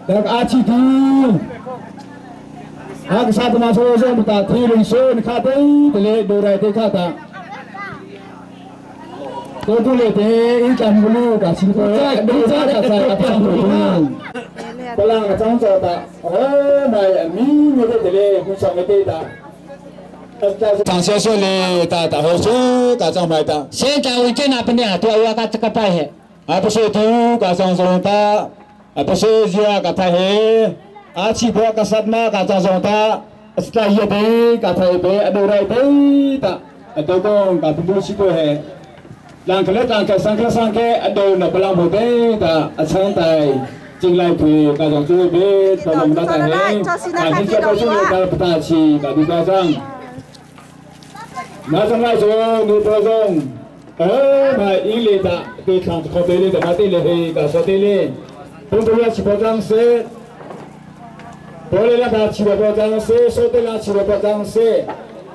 Dak achi tu Hak sa ma so so ta thi ring so ni kha te te le do rai te kha ta to tu le te i chan bulu ka si ko do cha cha cha ka pa ko palang ka chang cho ta eh mai mi ni te te le ku sang te ta 长小小嘞，大大好说，大长麦大。现在我见那边的多我个这个拜嘿。啊不是土，加上上大，啊不是热，加太黑，啊七婆加萨嘛，加上上大，是大叶的，加太白，啊都来的，大，啊都讲加不是过嘿。两个两个三个三个，啊都那不让不得，大啊长大。进来去，加上做别，到龙大大黑，啊你这个是那不大气，加比较上。那上来说，你不中，哎，那伊里的对唱靠对里的马对里嘿，搞说对里，东东要七八张是，玻璃那他七八张是，说对啦七八张是，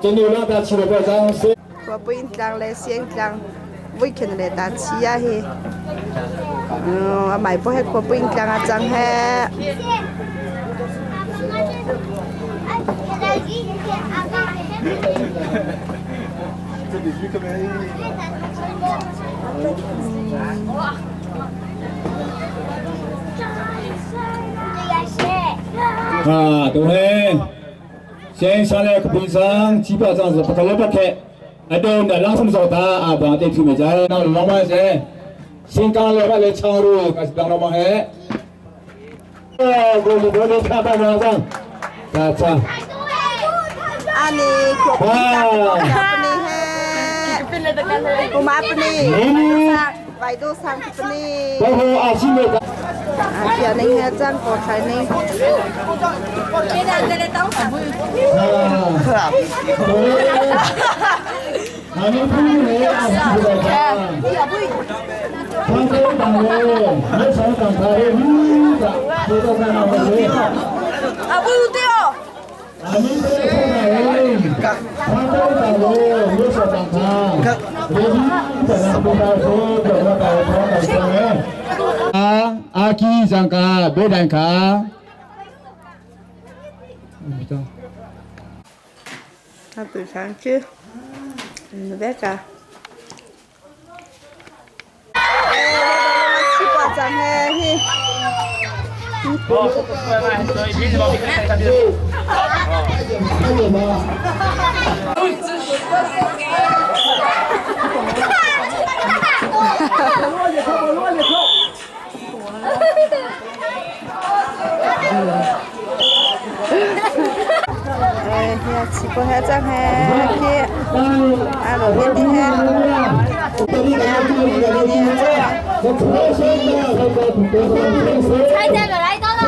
金牛那他七八张是。我不应当来先当，为肯来打气呀嘿。嗯，买不还我不应当啊张嘿。啊，对，先上来平常基本上是不可能不开，啊对，那老什么时候他啊，把这出门在那老板噻，新刚来把来抢路，开始当老板嘿，啊，我们我们看办法上，大家。 อันนี้ขวบปนีแฮกูมาปนีไปดูสังปนี โอ้โหอาชีพเลย เขียนในแฮจังกดใช้ในอันนี้พูดเลยอาชีพเลยจ้าทางเดินต่างเลยไม่ใช่ต่างไทยนี่จ้ะดูตัวกันเอาเลย อาบูเตียว 阿弥陀佛，他都打罗，有所打他，啊，阿基上卡，别蛋卡。他对上去，你别干。七八张嘿嘿。哎呀，七八张嘿嘿，啊，路边的嘿。菜单来到了。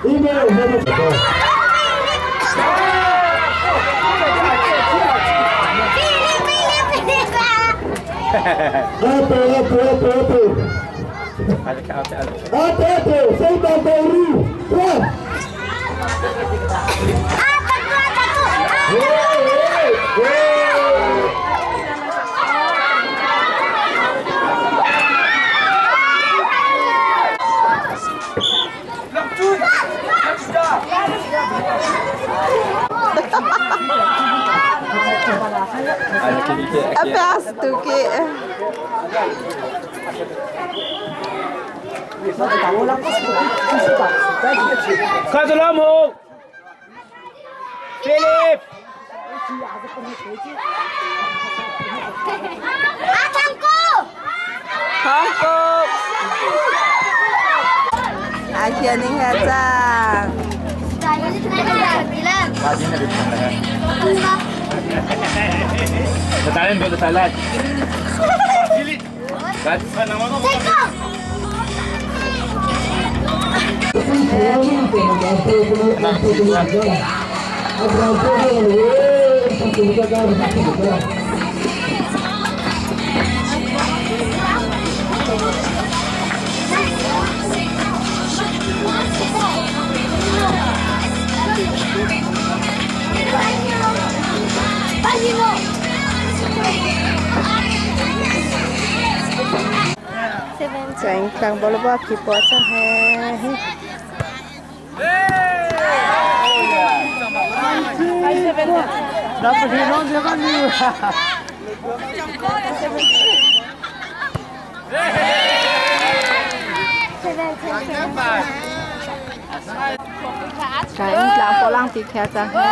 Apo, apo, apo, apo. Apo, apo, sei da Bauru. Apas tu ke. 开始拉姆，Philip。阿汤哥，汤哥，阿天你看这。 Thailand, go to Thailand. Chanh tlang bolo ba ki po cha he. Chanh tlang po lang ti kha cha he.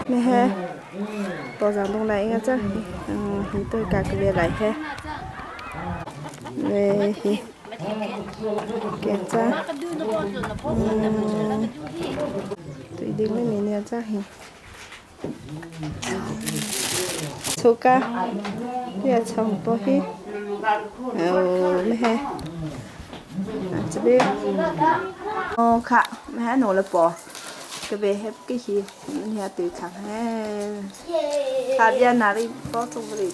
Nè bỏ rằng đông lại nghe chứ thì tôi cả cái việc lại he về thì kiểm tra tôi đi với mình nha chứ Suka ya chong po hi ờ mẹ he这边哦卡mẹ he nổ là bỏ cái về hết cái gì nhà tự thằng he卡边哪里包中不里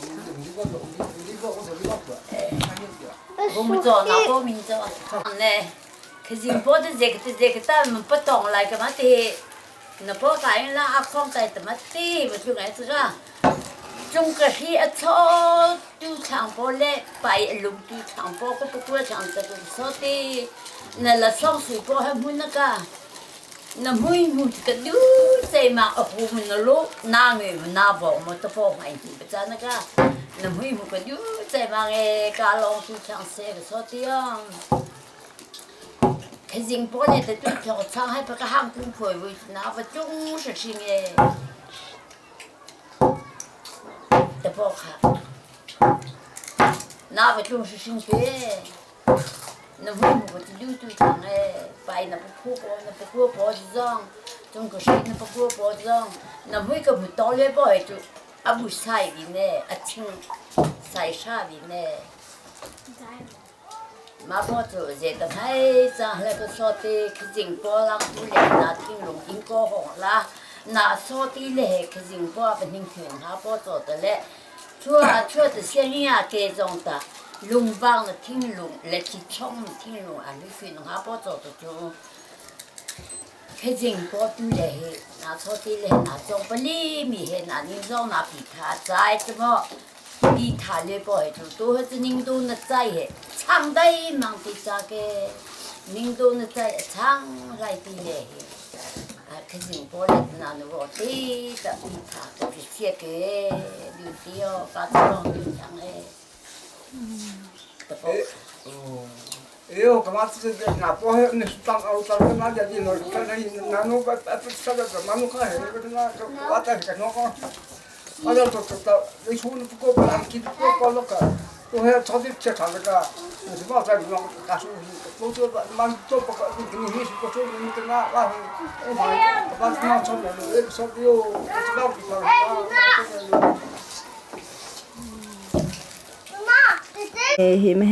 我们做哪个民族？呢，可是包的这个这个，咱们不懂来干嘛的？那包答应让阿公在怎么的？我就爱这个。中国是一草都唱不来，白龙都唱不，我不过唱这个说的，那了双水波还没那个，那没没这个都在嘛，我们那路哪个哪房么都不欢喜，不在那个，那没没个都在嘛个，家龙都唱这个说的哦。可是波呢，都跳唱还不个航空会为那不中是性的。的不好，那不就是心血？那我们不是溜溜长哎，白那不苦过，那不苦包子上，中国水那不苦包子上，那每个不到了包就阿不晒的呢，阿青晒啥的呢？马包子热的太脏那个说的，可真包了，不连那听龙应该好啦。那说的嘞，可真包不能听他包做的嘞。做啊做的先呀，这种的，龙帮的听龙，来去冲听龙，啊，你去弄阿包做的做。可真包对嘞，那说的嘞，那装不哩，米嘿，那你装那比他在怎么？比他嘞包还做，都是人都那在嘿，唱的忙的咋个？人都那在唱来的嘞。可是我来那我的的比他个写个刘的哦，把这种刘唱嘞，的不。哎呦，干嘛这这那不还那当奥当个那家的那那那那个这个个嘛那个还那个那个我在个那个，我要做做到，你说你不过不让给不过那个。都还超的吃长那个，什么在地方干什么？都做蛮做不个，你你是不做你跟那那，我把那超的，那说的哟，知道不？ Hi me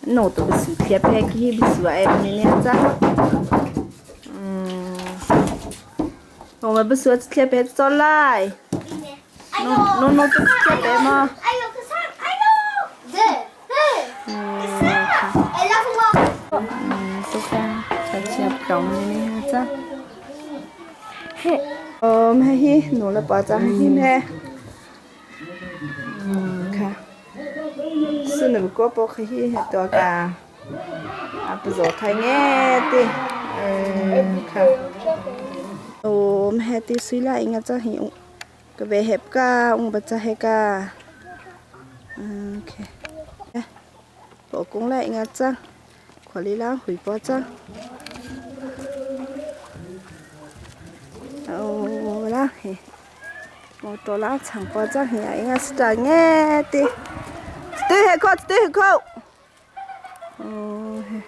no to bisu thia phe ki hi bisu a em ni ne cha no ma bisu thia phe cho lai no no no to thia phe ma so ka cha chia tong ni ne cha he om he hi no la pa cha hi me ค่ะสนุกก็ปกhiตัวกาอ่ะปะไทยแง่ติเออค่ะโอ้มเฮติสุยละอิงจะหิวก็เบเฮบกาองบะจะเฮกาโอเคปกงละอิงจะขอลีลาหุยปอจ้ะโอ้ละเฮ我到那长包装去啊，应该是在眼的，对下口，对下口。哦嘿。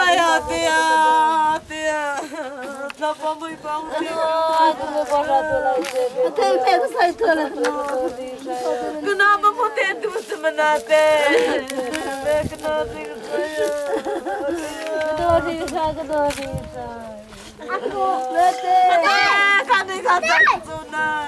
Saya tia tia. Tla mui bang Kenapa mo te tu semenate? Kenapa看你看在做呢。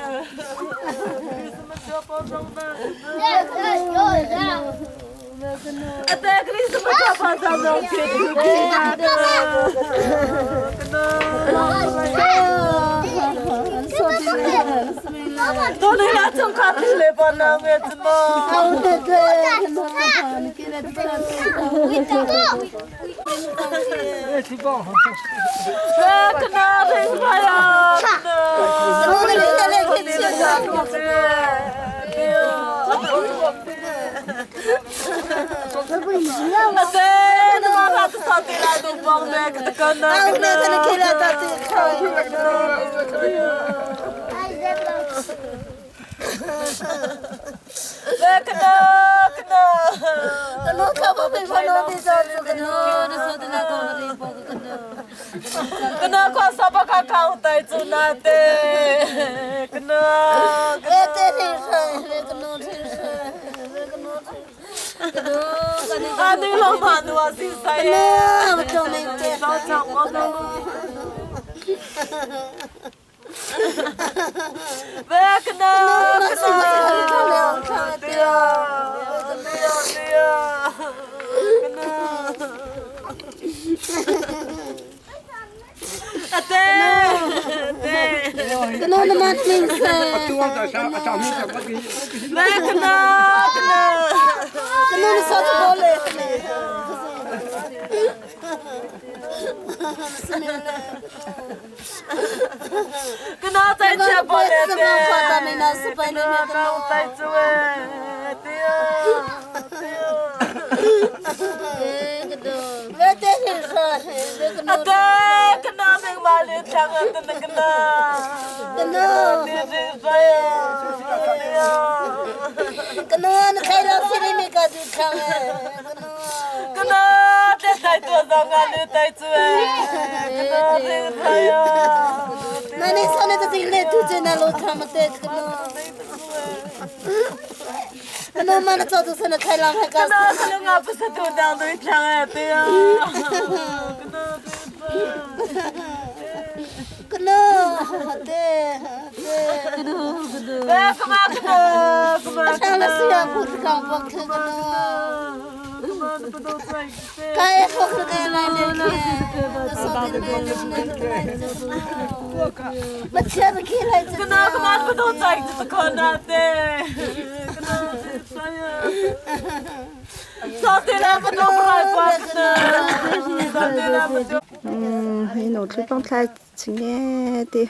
Hi no thli pang thlai chinge ti.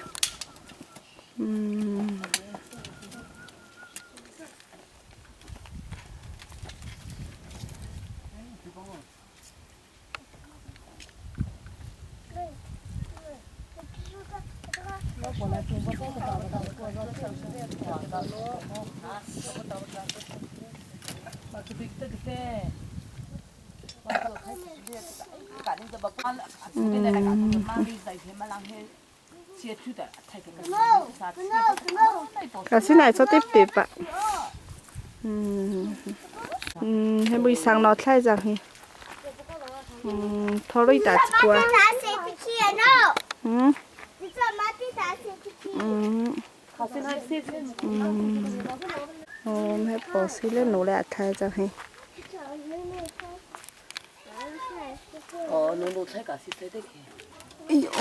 Ka si nai cho tip tip ạ. Hay buổi sáng nó thay rằng hi. Thôi đi ta qua. Hay bỏ xí lên nổ lại thay rằng hi. 어, 너도 차가 있어야 돼. 이요.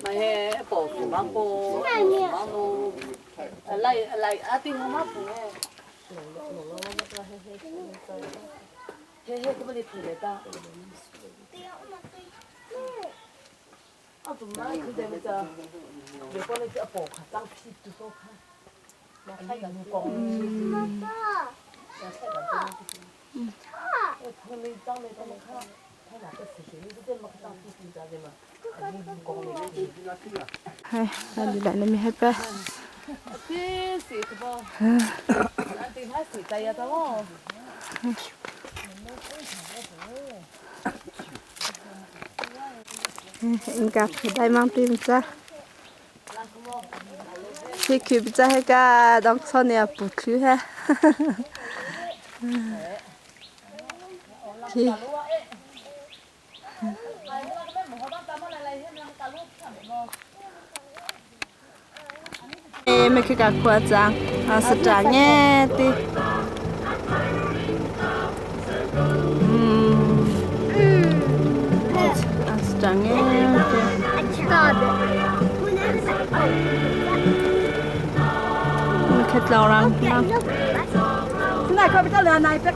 mà he bỏ xuống mang bộ mang bộ lại lại à tin nó mắc nghe he he cái gì thì ta à tụi nó cứ để bây giờ để con này sẽ bỏ khả tăng phi tụi tôi khá mà thay cả con Hay, đi lại lên mi hết ba. Inka dai mang pi cha. Khi khi cha he ka dong chon ya pu thu he. Khi 没去干夸张，啊是这样的。嗯，啊是这样的。没去老人家。现在快不到了，那一边。